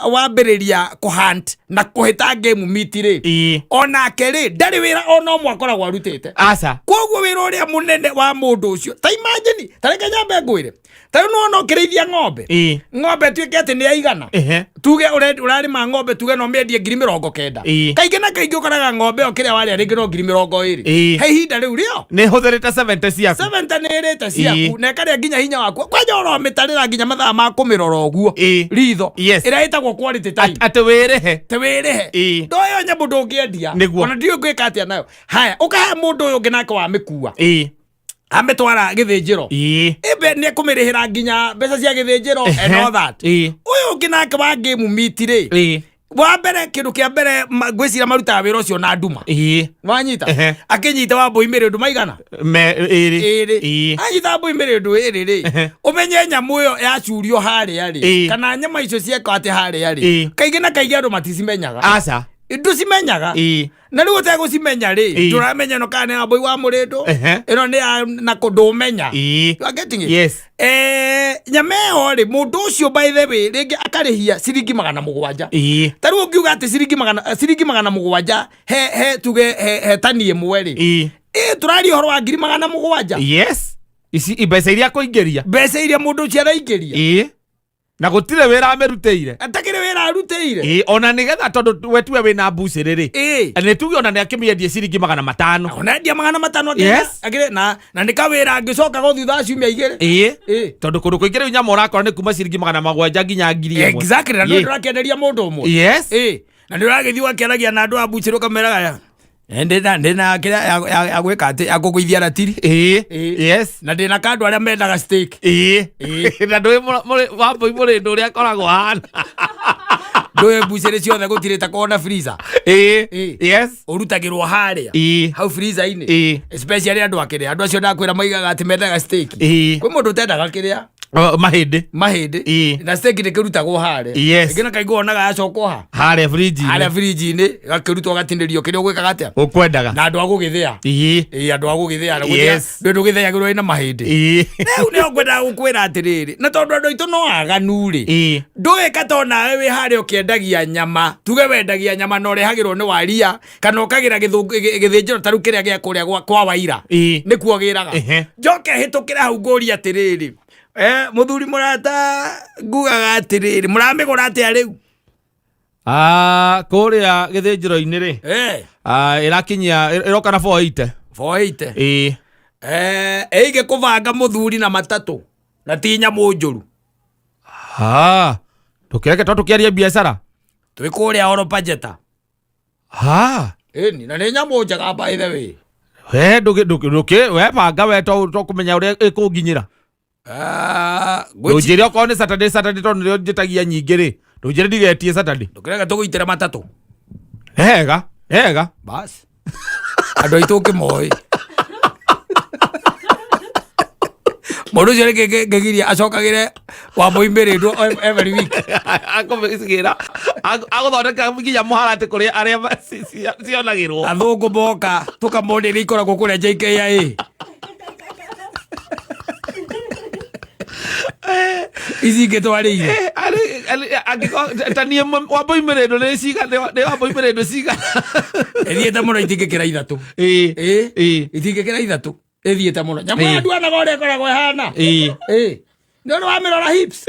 wambĩrĩria kũhunt na kũhĩta game meat rĩ, onake rĩ, ndarĩ wĩra ona ũmwe akoragwo arutĩte. Aca. Koguo wĩra ũrĩa mũnene wa mũndũ ũcio, ta imagine, ta reke nyambe ngwĩre, ta rĩu nĩwona ũkĩrĩithia ng'ombe, ng'ombe ĩtuĩke atĩ nĩ yaigana, tuge ũrarĩma ng'ombe, tuge no mĩendie 90,000. Kaingĩ na kaingĩ ũkoraga ng'ombe ĩyo kĩrĩa warĩa rĩngĩ no 20,000. He ihinda rĩu rĩo Nĩ hũthĩrĩte 70 ciaku. 70 nĩ ĩrĩte ciaku na ĩkarĩa nginya hinya waku, kwanja ũramĩtarĩra nginya mathaa ma kũmĩrora ũguo ritho, ĩrĩa ĩtagwo quality time. Atĩ wĩrĩhe. Te wĩrĩhe. Ndoyo nyamũ ndũngĩendia. Nĩguo. Ona ndiũĩ ngwĩka atĩa nayo. Haya, ũkahe mũndũ ũyũ ũngĩ nake wamĩkua. Amĩtwara gĩthĩnjĩro. Ĩmbe nĩ ekũmĩrĩhĩra nginya mbeca cia gĩthĩnjĩro and all that. Ũyũ ũngĩ nake wa game meat rĩ, wa mbere, kĩndũ kĩa mbere, ngwĩciria marutaga wĩra ũcio na nduma. Wanyita? Akĩnyita wa mbũi mĩrĩndũ maigana? Me ĩrĩ. Ĩrĩ. Anyita mbũi mĩrĩndũ ĩrĩ rĩ, ũmenye nyamũ ĩyo yacurio harĩa rĩ, kana nyama icio ciekwo atĩ harĩa rĩ, kaingĩ na kaingĩ andũ maticimenyaga. Aca. Ndũcimenyaga. Na rĩu ũtegũcimenya rĩ, ndũramenya ĩno kana nĩ ya mbũi wa mũrĩndũ, ĩno nĩ ya na kũ, ndũmenya. You are getting it? Yes. Nyama ĩyo rĩ, mũndũ ũcio, by the way, rĩngĩ akarĩhia ciringi 700. Ta rĩu ũngiuga atĩ ciringi 700 he tuge he tani ĩmwe rĩ, ĩ tũraria ũhoro wa 700,000. Yes, ici mbeca iria akũingĩria. Mbeca iria mũndũ ũcio araingĩria. Na gũtirĩ wĩra amĩrutĩire. Atakĩrĩ wĩra arutĩire. Ona nĩgetha, tondũ we tuwe wĩna mbucĩrĩ rĩ, nĩ tuge ona nĩ akĩmĩendie ciringi 500. Onendia 500 akĩrĩ na nĩ kawĩra angĩcoka go thutha wa ciumia 2. Tondũ kũndũ kũingĩ rĩu nyama ũrakora nĩ kuma ciringi 700 nginya 1000. Exactly, na ndũĩ ndũrakĩenderia mũndũ ũmwe. Na nĩ ũragĩthiĩ ũgakĩaragia na andũ a mbucĩrĩ, ũkameraga ya ndĩna kĩrĩa ya gwĩka atĩ ya kũgũithia ratiri. Na ndĩna kandũ arĩa mendaga steak. Na ndũĩ wambũi mũrĩndũ ũrĩa akoragwo ahana. Ndũĩ mbucĩrĩ ciothe gũtirĩ ta kona freezer. Ũrutagĩrwo harĩa hau freezer-inĩ. Especially andũ akĩrĩa, andũ acio ndakwĩra maigaga atĩ mendaga steak. Kwĩ mũndũ ũtendaga kĩrĩa? O, mahĩndĩ. Mahĩndĩ. Na steak nĩ kĩrutagwo harĩa. Ĩngĩ na kaingĩ wonaga yacokwo ha? Harĩa fridge. Harĩa fridge-inĩ, gakĩrutwo, gatinĩrio kĩrĩa ũgwĩkaga atĩa. Ũkwendaga. Na andũ a gũgĩthĩa. Ĩĩ, andũ a gũgĩthĩa na ndũĩ ndũgĩthĩagĩrwo ĩna mahĩndĩ. Rĩu nĩho ngwendaga gũkwĩra atĩrĩrĩ, na tondũ andũ aitũ no aganu rĩ, ndũĩ kata onawe wĩ harĩa ũkĩendagia nyama, tuge wendagia nyama na ũrehagĩrwo nĩ waria kana ũkagĩra gĩthĩnjĩro ta rĩu kĩrĩa gĩa kũrĩa kwa Waira, nĩkuo gĩraga. Njoke hĩtũkĩre hau ngũrie atĩrĩrĩ, mũthuri mũrata, ngugaga atĩrĩrĩ, mũramĩgũra atĩa rĩu? Ah, kũrĩa gĩthĩnjĩro-inĩ rĩ, ah, ĩrakinyia, ĩroka na 480. 480? Ĩĩ. Ĩige kũbanga mũthuri na matatũ na ti nyamũ njũru. Ah, ndũkĩreke to tũkĩarie biacara. Twĩ kũrĩa oro Pajeta. Ah. Ĩni, na nĩ nyamũ njega, by the way. We ndũkĩ we banga we to kũmenya ũrĩa ĩkũnginyĩra. Ah, Ndũnjĩre okorwo nĩ Saturday, Saturday, tondũ nĩrĩo njĩtagia nyingĩ rĩ, ndũnjĩre ndigetie Saturday. Ndũkĩreke tũgũitĩre matatũ. Hega hega. Bas, andũ aitũ ũkĩmoĩ mũndũ ũcio rĩngĩ ngĩgiria acokagĩre wambũi mĩrĩndwo every week. Akũmĩcigĩra, agũthondeka nginya mũharatĩ kũrĩa arĩa cionagĩrwo. Athũngũ moka tũkamonia iria ikoragwo kũrĩa JKIA, ici ingĩ twarĩire. Angĩkorwo ta niĩ wambũi mĩrĩndũ nĩ cigana, nĩ wambũi mĩrĩndũ cigana? Ĩthiĩte mũno, itingĩkĩra 3. Itingĩkĩra 3, ĩthiĩte mũno nyamũ. Ĩyo nduonaga ũrĩa ĩkoragwo ĩhana. Ĩĩ, nĩ ũndũ wa mĩrora hips.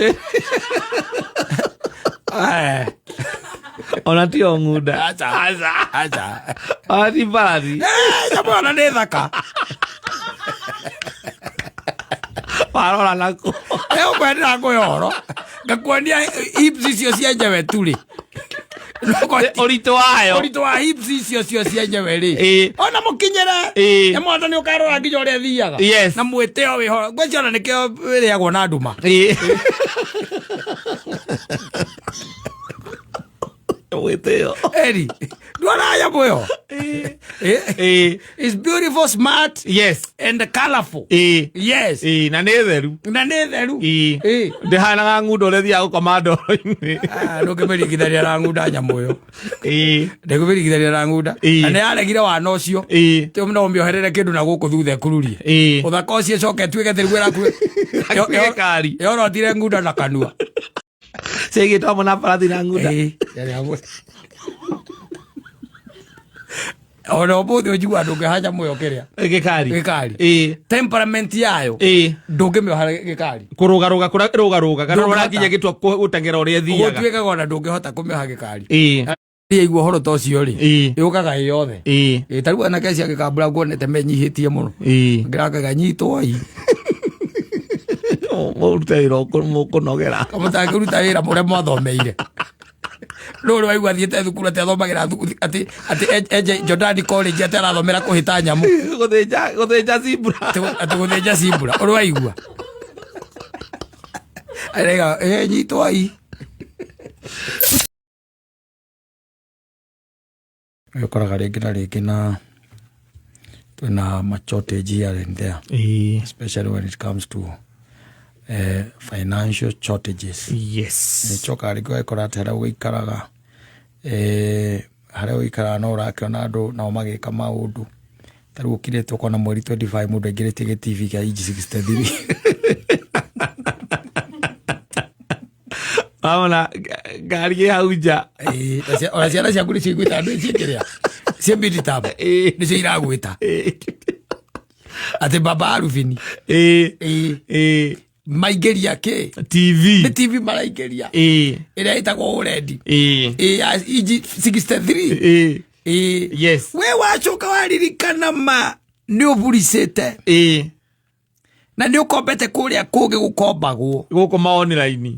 Ona tio ng'unda. Aca. Aca. Ona ti mbarathi. Nyamũ ĩyo na nĩ thaka. Warora naku? Ũkwendera ngũhe ũhoro ngakuonia hips icio cienyewe tu rĩ. Ũritũ wayo. Ũritũ wa hips icio cio cienyewe rĩ, ona mũkinyĩre nyamũ ona nĩ ũkarora nginya ũrĩa ĩthiaga. Na mwĩtĩo wĩho, ngwĩciria ona nĩkĩo ĩrĩagwo na nduma. Mwĩtĩo. Eri ndwara nyamũ ĩyo. It's beautiful, smart and colorful. Yes. Na nĩ theru. Na nĩ theru. Ndĩhanaga ng'unda ũrĩa thiaga gũkoma ndoro-inĩ. Ah, ndũngĩmĩringithania na ng'unda nyamũ ĩyo. Ndĩngĩmĩringithania na ng'unda. Na nĩ yaregire wana ũcio. Tĩ no ũmĩoherere kĩndũ na gũkũ thutha ĩkururie. Ũthaka ũcio ĩcoke ĩtuĩke atĩ rĩu ĩraku Gĩkari. Yorotire ng'unda na kanua. Ciĩgĩtwo hamwe na mbarathi na ng'unda. Ĩĩ, yarĩ hamwe. Ona ũmũthĩ ũnjigua ndũngĩoha nyamũ ĩyo kĩrĩa. Gĩkari. Gĩkari. Temperament yayo, ndũngĩmĩoha gĩkari. Kũrũgarũga kũrĩa ĩrũgarũgaga na Ndũngĩhota. ũrakinya gĩtua gũteng'era ũrĩa ĩthiaga. Gũtuĩkaga ona ndũngĩhota kũmĩoha gĩkari. Yaigua ũhoro ta ũcio rĩ, yũkaga ĩ yothe. Ĩ, ta rĩu anake cia gĩkambura nguonete menyihĩtie mũno. Ngĩrakaga nyitwo i. Mũrute wĩra mũkũnogera. Kamũtangĩruta wĩra mũrĩa mwathomeire. No ũrĩ waigua athiĩte thukuru atĩ athomagĩra atĩ atĩ Jordani College atĩ arathomera kũhĩta nyamũ. Gũthĩnja gũthĩnja zebra. Atĩ gũthĩnja zebra. Ũrĩ waigua. Arega, eh nyitwo ai. Ũkoraga rĩngĩ na rĩngĩ na twĩna ma shortage here and there. Especially when it comes to financial shortages. Nĩcokaga rĩngĩ ũgakora atĩ harĩa ũgĩikaraga harĩa ũikaraga no ũrakĩona andũ nao magĩka maũndũ. Ta rĩu ũkirĩte ũkona mweri 25 mũndũ aingĩrĩtie gĩ TV kĩa inch 63. Wamona ngari ĩ hau nja. Ona ciana ciaku nĩcio igwĩta andũ ciĩ kĩrĩa ciĩ mid-term nĩcio iragwĩta atĩ baba Arubini maingĩria kĩ TV nĩ TV maraingĩria ĩrĩa ĩtagwo OLED ya inji 63. Yes. We wacoka waririkana ma nĩ ũburicĩte na nĩ ũkombete kũrĩa kũngĩ gũkombagwo gũkũ ma online.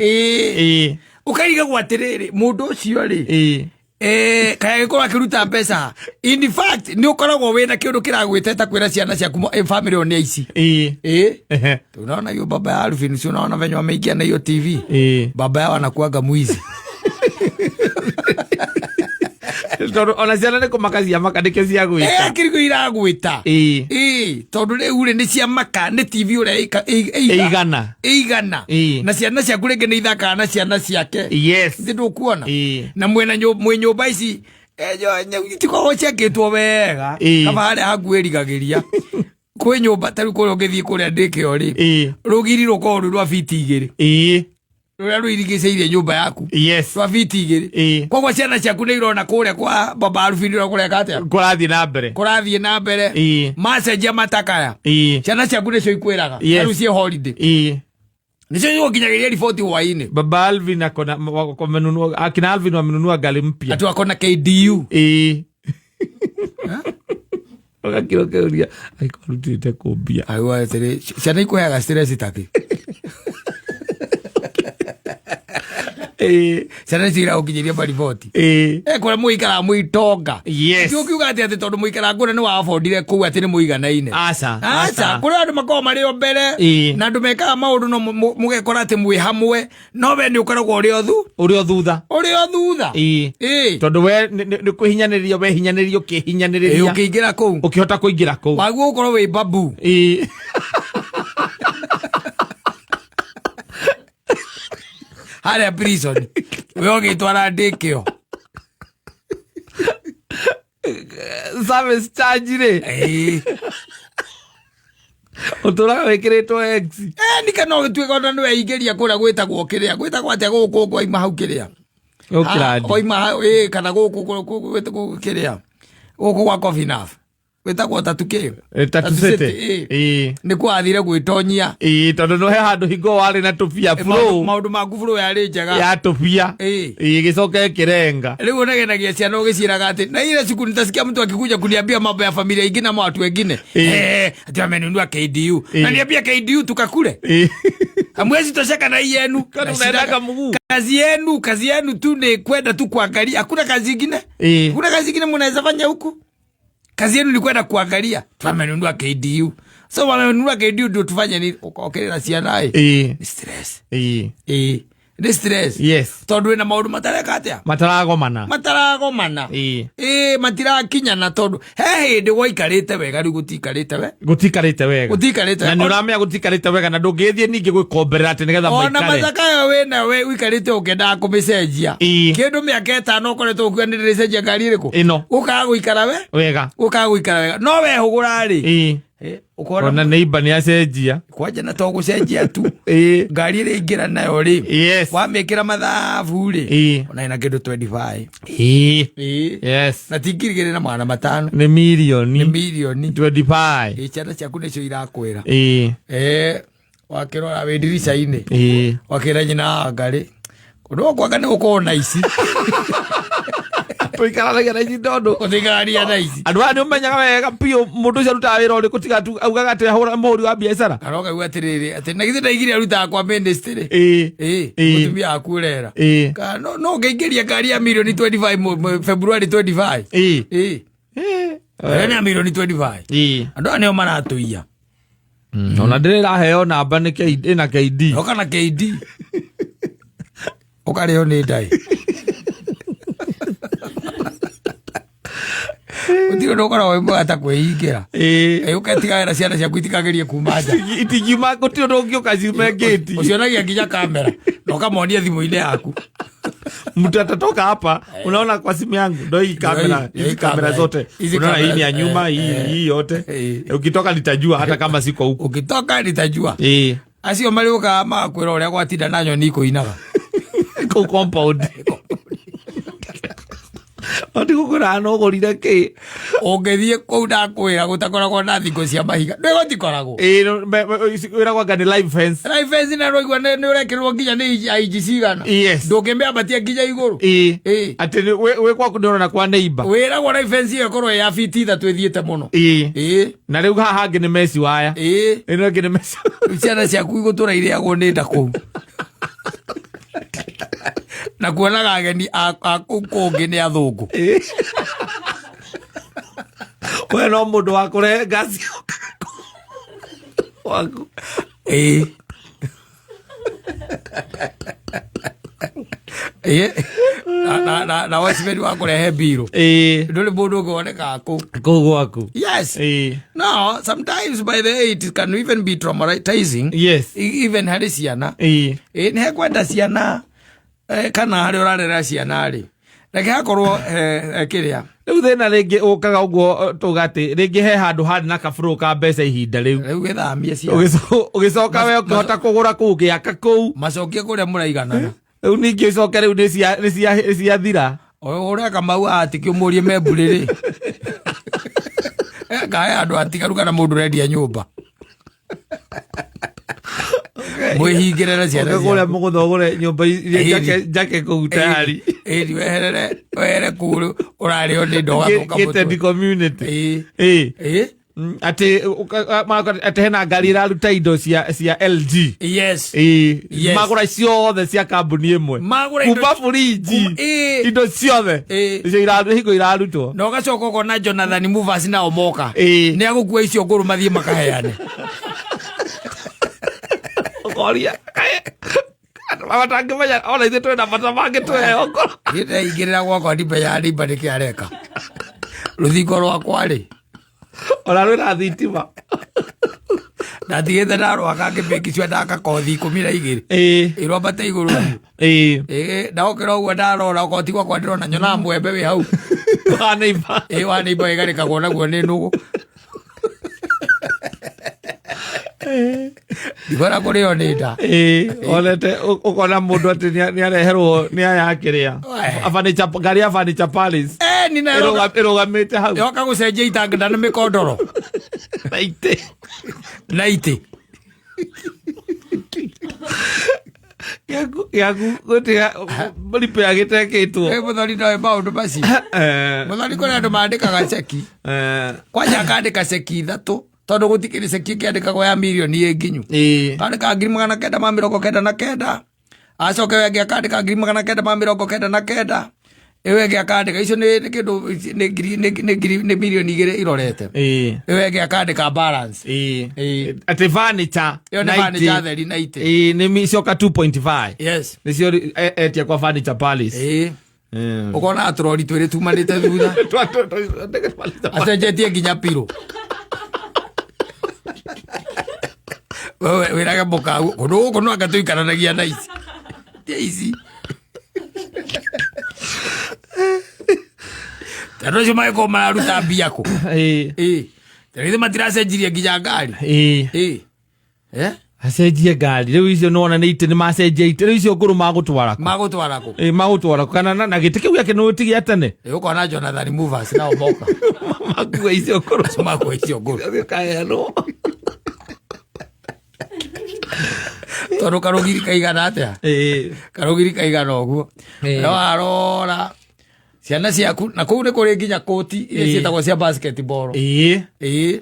Ũkarigagwo atĩrĩrĩ mũndũ ũcio rĩ kaya gĩkorwo akĩruta mbeca. In fact nĩ ũkoragwo wĩna kĩũndũ kĩragwĩteta kwĩra ciana ciaku family ĩyo nĩ aici. Unaona hiyo baba ya Alvin, si unaona venye wameingia na hiyo TV? Baba yao anakuaga mwizi. Tondũ ona ciana nĩ kũmaka ciamaka nĩkĩo ciagwĩta. Akĩrigwo iragwĩta. Tondũ rĩu rĩ nĩ ciamaka nĩ TV ũrĩa ĩigana. Ĩigana. Na ciana ciaku rĩngĩ nĩ ithakaga na ciana ciake. Yes. Nĩ ndũkuona. Na mwĩna mwĩ nyũmba ici itikoragwo ciakĩtwo wega. Kaba harĩa haku ĩrigagĩria. Kwĩ nyũmba ta rĩu kũrĩa ũngĩthiĩ kũrĩa ndĩkĩo rĩ. Rũgiri rũkoragwo rwĩ rwa fiti 2. Rũrĩa rũirigicĩirie nyũmba yaku. Yes. Rwa fiti 2. Koguo ciana ciaku nĩ irona kũrĩa kwa baba Arubini ũrĩa kũreka atĩa? Kũrathiĩ na mbere. Kũrathiĩ na mbere. Macenjia matakaya. Ciana ciaku nĩcio ikwĩraga. Yes. Rĩu ciĩ holiday. Nĩcio igũkinyagĩria riboti hwaĩ-inĩ. Baba Alvin akona wamenunua, akina Alvin wamenunua gari mpya. Ati wako na KDU. Ũgakira ũkeuria angĩkorwo arutĩte kũmbia. Aiwa atĩrĩ, ciana ikũheaga stress takĩ. Ciana icio iragũkinyĩria mariboti. Kũrĩa mũikaraga mũitonga. Yes. Ti ũkiuga atĩ atĩ tondũ mũikaraga kũrĩa nĩ wabondire kũu atĩ nĩ mũiganaine. Aca, Aca, kũrĩa andũ makoragwo marĩ o mbere. Na andũ mekaga maũndũ no mũgekora atĩ mwĩ hamwe, no we nĩ ũkoragwo ũrĩ o Ũrĩ o thutha. Ũrĩ o thutha. Tondũ we nĩ kwĩhinyanĩrĩria wehinyanĩrĩria ũkĩhinyanĩrĩria. Ũkĩingĩra kũu. Ũkĩhota kũingĩra kũu. Waguo ũkorwo wĩ babu. Harĩa prison. We ũgĩtwara ndĩkĩo. Service charge rĩ. Ũtũraga wĩkĩrĩtwo X. Nika no gĩtuĩke ona nĩ weingĩria kũrĩa gwĩtagwo kĩrĩa. Gwĩtagwo atĩa gũkũ ũguo oima hau kĩrĩa? Gũkĩra Oima hau, kana gũkũ kĩrĩa. Gũkũ gwa Coffee Enough. Gwĩtagwo Tatu kĩ? Tatu City. Nĩkuo athire gwĩtonyia. Tondũ no he handũ hingo warĩ na tũbia flow. Maũndũ maku flow yarĩ njega. Ya tũbia. Ĩgĩcoka ĩkĩrenga. Rĩu ũnegenagia ciana ũgĩciĩraga atĩ na ile siku nitasikia mtu akikuja kuniambia mambo ya familia ingine ama watu wengine. Ati amenunua KDU. Na niambia KDU tukakule. Hamwezi tosheka na hii yenu. Kwani Na unaendaga shida mguu? Kazi yenu, kazi yenu tu ni kwenda tu kuangalia. Hakuna kazi ingine? Hakuna kazi ingine mnaweza fanya huku? Kazi yenu ni kwenda kuangalia. Tumenunua KDU. So wamenunua KDU ndio tufanye nini? Ukaokerera ciana ĩ. Ni stress. Ni stress. Yes. Tondu wĩna maũndũ matareka atĩa? Mataragomana. Mataragomana. Matirakinyana tondu he hĩndĩ gwaikarĩte wega rĩu gũtikarĩte we. Gũtikarĩte wega. Gũtikarĩte Na wega. nĩ ũramenya gũtikarĩte wega na ndũngĩthiĩ ningĩ gwĩkomberera atĩ nĩgetha Ona maikare. mathaka ĩyo wĩna we ũikarĩte ũkĩendaga kũmĩcenjia. Kĩndũ mĩaka ĩtano ũkoretwo ũkiuga nĩ ndĩrĩcenjia ngari ĩrĩkũ? Ĩno. Ũkaga gũikara we? Wega. Ũkaga gũikara wega. No wehũgũra rĩ. Ũkona Ona neighbor nĩ acenjia. Kwanja na to gũcenjia tu. Ngari ĩrĩa ingĩra nayo rĩ. Yes. Wamĩkĩra mathabu rĩ. Ona ĩna kĩndũ 25. Yes. Na ti ngiri igĩrĩ na magana matano. Nĩ mirioni. Nĩ mirioni. 25. Ciana ciaku nĩcio irakwĩra. Wakĩrora wĩ ndirica-inĩ. Wakĩra nyina wa Ngarĩ. Ũndũ wa kwanga nĩ gũkorwo na ici. Tũikaranagia na ici tondũ Ũtikarania na ici. Andũ aya nĩ ũmenyaga wega biũ mũndũ ũcio arutaga wĩra ũrĩkũ, tiga tu augaga atĩ ahũra mũhũri wa biacara. Kana ũkaigua atĩrĩrĩ, atĩ na githĩ ndaigire arutaga kwa ministry. Ĩĩ. Ĩĩ, mũtumia waku ũrera. Ĩĩ. Ka no no ũngĩingĩria ngari ya milioni 25 February 25. Ĩĩ. Ĩĩ. Ĩĩ. Ĩyo nĩ ya milioni 25. Ĩĩ. Andũ aya nĩo maratũiya. Ona ndĩrĩ ĩraheo namba nĩ ĩna KD. Oka na KD. Ũkarĩo nĩ ndaĩ. Gũtirĩ ũndũ ũkoragwo wĩ mwega ta kwĩhingĩra. Ĩĩ. Ĩ, ũketigagĩra ciana ciaku itikagerie kuma nja. Itingiuma, gũtirĩ ũndũ ũngĩũka ciume ngĩti. Ũcionagia nginya kamera na ũkamonia thimũ-inĩ yaku. Mtu atatoka hapa, unaona kwa simu yangu ndo hii kamera. Hii Hizi kamera kamera, zote hizi unaona, hii ni ya kamera, nyuma, hii hii yote. Ukitoka nitajua hata kama siko huku. Ũngĩtoka nitajua. Ĩĩ. Acio marĩũkaga magakwĩra ũrĩa gwatinda na nyoni ikũinaga. Kũu compound otigũkwĩra no ũgũrire kĩ. Ũngĩthiĩ kũu ndakwĩra gũtakoragwo na thingo cia mahiga. Ndĩ gũtikoragwo. Ĩĩ, no, wĩragwo anga nĩ live fence. Live fence na rũigua nĩ ũrekĩrwo nginya nĩ inji cigana. Yes. Ndũngĩmĩambatia nginya igũrũ. Ĩĩ. Ĩĩ. Atĩ wĩ kwaku nĩ ũrona kwa neighbor. Wĩragwo live fence ĩyo ĩkorwo ĩ ya biti 3 ĩthiĩte mũno. Ĩĩ. Ĩĩ. Na rĩu haha hangĩ nĩ meci waya. Ĩĩ. Ĩno ĩngĩ nĩ meci. Rĩu ciana ciaku igũtũra irĩagwo nĩ nda kũu. Na kuonaga ageni a kũu kũngĩ nĩ athũngũ. Ĩĩ. We no mũndũ wa kũrehe ngasi waku. Ĩĩ. Ĩĩ. Na watchman wa kũrehe mbirũ. Ĩĩ. Ndũrĩ mũndũ ũngĩ wonekaga kũu. Kũu gwaku. Yes. Ĩĩ. No, sometimes by the way it can even be traumatizing. Yes. Even harĩ ciana. Ĩĩ. Ĩĩ, nĩ hekwenda ciana kana harĩa ũrarera ciana rĩ, reke hakorwo kĩrĩa. Rĩu thĩna rĩngĩ ũkaga ũguo, tuga atĩ rĩngĩ he handũ harĩ na kabũrũ ka mbeca ihinda rĩu. Rĩu gĩthamie ciana. Ũgĩcoka we ũkĩhota kũgũra kũu, ũgĩaka kũu. Macokie kũrĩa mũraiganana. Rĩu ningĩ ũcoke rĩu nĩ ciathira. Ũreka mau atĩ kĩũmũrie membũrĩ rĩ. Kahe andũ atigaru kana mũndũ ũrendia nyũmba. Mwĩhingĩre na ciana Ũke kũrĩa ciaku. mũgũtha ũgũre nyũmba iria njake kũu tayari. Ĩni weherere wehere kũu ũrarĩo nĩ ndoga thũka Gated mũtwe. community. Ĩĩ. Ĩĩ. Ĩĩ. Atĩ atĩ hena ngari ĩraruta indo cia LG. Yes. Ĩĩ. Yes. Magũra ciothe cia kambuni ĩmwe. Magũra indo- Kuma fridge. Ĩĩ. Indo ciothe. Ĩĩ. Icio hingo irarutwo. Na ũgacoka ũkona Jonathan Movers nao moka. Ĩĩ. Nĩ agũkua icio ngũrũ mathiĩ makaheane. Ũkoria. Andũ matangĩmenya ona ithuĩ twĩna bata mangĩtũhe okorwo. Niĩ ndeingĩrĩra gwakwa ndimenya ndimba nĩkĩ areka. Rũthingo rwakwa rĩ. Ona rwĩna thitima. Ndatigĩte ndarwaka ngĩmĩki ndaka kothi 12. Ĩĩ. Ĩrwambate igũrũ. Ĩĩ. Ĩĩ, ndokĩra ũguo ndarora okorwo ti gwakwa ndĩrona nyonaga mwembe wĩ hau. Wa neighbor. Ĩĩ, wa neighbor ĩgarĩkagwo naguo nĩ nũgũ. Ndikona kũrĩo nĩ nda. Ĩĩ, onete ũkona mũndũ atĩ nĩareherwo nĩ aya akĩrĩa. Wee. Furniture, ngari ya Furniture Palace. Ni na Ĩrũgamĩte hau. Yoka gũcenjia itanda na mĩkondoro. Na itĩ. Na itĩ. Gĩaku gũtiga repair gĩtekĩtwo. Ĩ, mũthoni noĩ maũndũ macio. Mũthoni kũrĩ andũ mandĩkaga ceki. Kwanja akandĩka ceki 3 tondũ gũtikĩrĩ ceki ĩkĩandĩkagwo ya mirioni ĩ nginyu. Ĩĩ. Akandĩka 999,000. Acoke ũyũ ũngĩ akandĩka 999,000. Ĩyo ĩngĩ akandĩka icio nĩ kĩndũ nĩ ngiri, nĩ, nĩ ngiri, nĩ mirioni 2 irorete. Ĩĩ. Ĩyo ĩngĩ akandĩka balance. Ĩĩ. Ĩĩ. Atĩ furniture Ĩyo nĩ na furniture itĩ. theri na itĩ. Ĩĩ, nĩ icoka 2.5. Yes. Nĩcio etia kwa Furniture Palace. Ĩĩ. Ũkona tũrori twĩrĩ tumanĩte thutha. Acenjetie nginya pirũ. Wewe wĩrage mũkau kũndũ gũkũ no anga tũikaranagia na ici. Tia ici. Tondũ acio magĩkorwo mararuta mbia kũ. Ĩĩ. Ĩĩ. Tondũ ithe matiracenjirie nginya ngari. Ĩĩ. Ĩĩ. Eh? Acenjie ngari. Rĩu icio nĩwona nĩ itĩ, nĩmacenjia itĩ. Rĩu icio ngũrũ magũtwara kũ? Magũtwara kũ? Ĩĩ, magũtwara kũ? Kana na gĩtĩ kĩu gĩake nĩ ti gĩa tene? Ĩĩ, ũkona Jonathan Movers nao moka. Makua icio ngũrũ. Acio makua icio ngũrũ. Gĩkaheanwo. Tondũ karũgiri kaigana atĩa? Ĩĩ. Karũgiri kaigana ũguo. Ĩĩ. No arora. Ciana ciaku na kũu nĩ kũrĩ nginya kũti iria Ĩĩ. ciĩtagwo cia basketball. Ĩĩ. Ĩĩ,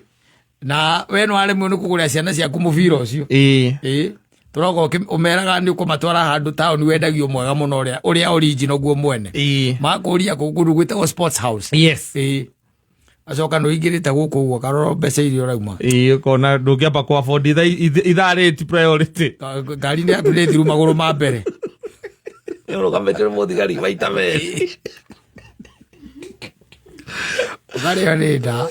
na we nĩ waremwo nĩ kũgũrĩra ciana ciaku mũbira ũcio. Ĩĩ. Ĩĩ, tũroka ũmeraga nĩ ũkũmatwara handũ taũni wendagio mwega mũno, ũrĩa ũrĩa original guo mwene. Makũria kũu kũndũ gwĩtagwo Sports House. Ĩĩ, acoka nĩ ũingĩrĩte gũkũ ũguo karora mbeca iria ũrauma. Ĩĩ, ũkona ndũngĩamba kũ afford ithaa rĩrĩ ti priority. Ngari nĩ yaku nĩ thiru magũrũ ma mbere. Ũrũgamĩte nĩ mũthigari maita merĩ. Ũkarĩo nĩ nda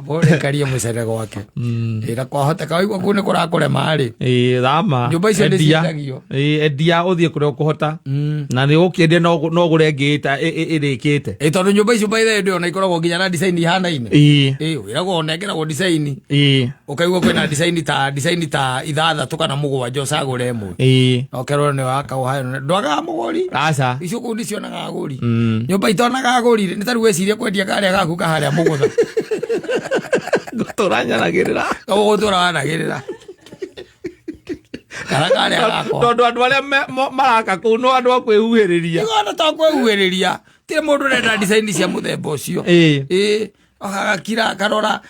mũrĩkarie mũcere gwake. Ĩ, na kwahoteka waigua kũu nĩ kũrakũrema rĩ. Ĩĩ, thama. Nyũmba icio nĩ Endia. ciendagio. Ĩĩ, endia ũthiĩ kũrĩa ũkũhota, na nĩ ũkĩendia no ũgũre ĩngĩ ĩrĩkĩte. Ĩ, tondũ nyũmba icio by the way ona ikoragwo nginya na design ihanaine. Ĩ, wĩragwo ũnengeragwo design, ũkaigua kwĩna design ta 6 kana 7, ũcagũre ĩmwe. Na ũkerwo nĩ waka ũhayo ndwagaga mũgũri. Aca. Icio kũu nĩ cionaga agũri. Nyũmba itonaga agũri rĩ, nĩ ta rĩu wecirie kwendia karĩa gaku kaharĩa mũgũtha. Ngũtũra nyanagĩrĩra. Gũgũtũra wanagĩrĩra kana karĩa gakwa. Tondũ andũ arĩa maraka kũu no andũ a kwĩhuhĩrĩria. Igona to kwĩhuhĩrĩria, tirĩ mũndũ ũrenda design cia mũthemba ũcio. Ĩĩ, agakira akarora.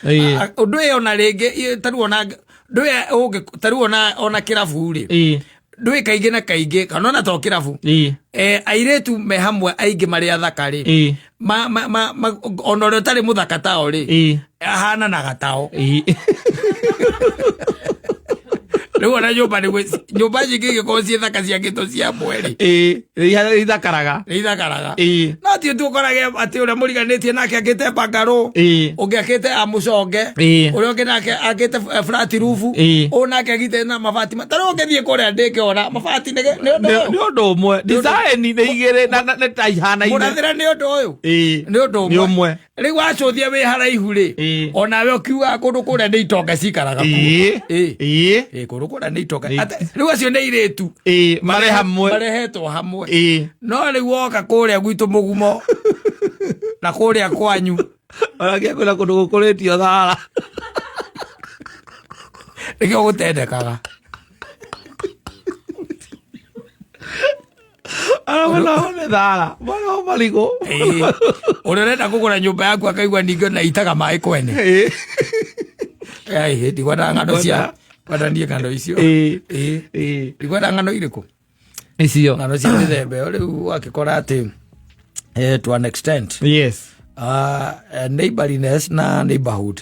Ũndũ ĩyo ona rĩngĩ tarĩu ona ndũĩ ũngĩ tarĩu ona kĩrabu rĩ, ndũĩ kaingĩ na kaingĩ kana ona to kĩrabu, airĩtu me hamwe aingĩ marĩ athaka rĩ, ona ũrĩa ũtarĩ mũthaka tao rĩ, ahananaga tao. Rĩu ona nyũmba nĩguo nyũmba nyingĩ ingĩkorwo ciĩ thaka ciakĩtwo cia mweri. Ĩĩ, ithakaraga. Nĩ ithakaraga. No ti tu ũkorage atĩ ũrĩa mũriganĩtie nake akĩte bangarũ, ũngĩ akĩte amũconge, ũrĩa ũngĩ nake akĩte flat roof, ũyũ nake agite na mabati ta rĩu ũngĩthiĩ kũrĩa ndĩkĩona mabati nĩ ũndũ Nĩ ũyũ. Nĩ ũndũ ũmwe, design nĩ igĩrĩ na nĩ ta ihanaine. Mũrathĩra nĩ ũndũ ũyũ. Nĩ ũndũ Nĩ ũmwe. Ũmwe. Rĩu wacũthia wĩ haraihu rĩ, onawe ũkiugaga kũndũ kũrĩa nĩ itonga cikaraga kuo. Ĩĩ. Ĩĩ, kũndũ kũrĩa nĩ itonga. Rĩu acio nĩ airĩtu. Ĩĩ, marĩ hamwe. Marehetwo hamwe. No rĩu woka kũrĩa gwitũ mũgumo na kũrĩa kwanyu, Oragia kwĩna kũndũ gũkũrĩtio thara. Nĩkĩo gũtendekaga. Ara mwena wa nĩ thara, mwena wa marigũ. Ĩĩ. Ũrĩa ũrenda kũgũra nyũmba yaku akaigua ningĩ ona itaga maĩ kwene. Ai, ndikwenda ng'ano cia kwenda niĩ ng'ano icio. Ĩĩ. Ndikwenda ng'ano irĩkũ? Icio. Ng'ano cia mĩthemba ĩyo rĩu wakĩkora atĩ to an extent neighborliness na neighborhood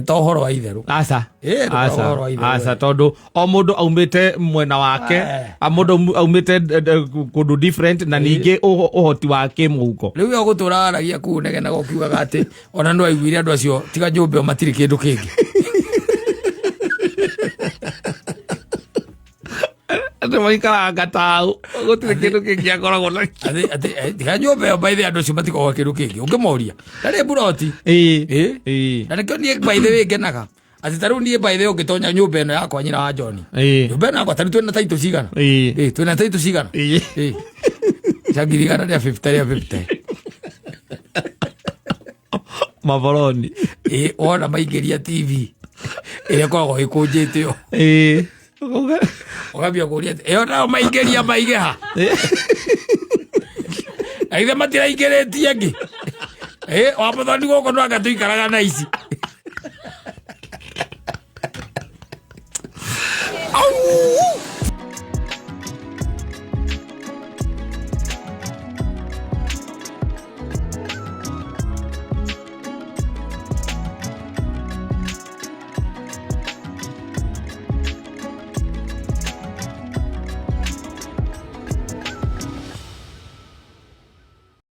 to ũhoro wa itherũ. Aca. Ĩĩ, ndũkoragwo Aca. ũhoro wa itherũ. Aca, tondũ o mũndũ aumĩte mwena wake, a mũndũ aumĩte kũndũ different, na ningĩ ũhoti wa kĩmũhuko. Rĩu we ũgũtũra waragia kũu negenaga ũkiugaga atĩ ona no aiguire andũ acio tiga nyũmba ĩyo matirĩ kĩndũ kĩngĩ. Andũ maikaraga gatau gũtirĩ kĩndũ kĩngĩ akoragwo nakĩo. Atĩ tiga nyũmba ĩyo by the way, andũ acio matikoragwo kĩndũ kĩngĩ ũngĩmoria na nĩ mburoti. Na nĩkĩo niĩ by the way ngenaga atĩ ta rĩu niĩ by the way ũngĩtonya nyũmba ĩno yakwa, nyina wa John, nyũmba ĩno yakwa ta rĩu twĩna taitũ cigana? Ĩĩ, twĩna taitũ cigana? Ĩĩ, cia 150,000 rĩa 50. Maboroni. Ĩĩ, wona maingĩria TV ĩrĩa ĩkoragwo ĩkũnjĩte ĩyo, ũkambia kũria atĩ ĩyo nao maingĩria maige ha, na ithe matiraingĩrĩtie ĩngĩ. Ĩ, wa mũthoni gũkũ no anga tũikaraga na ici.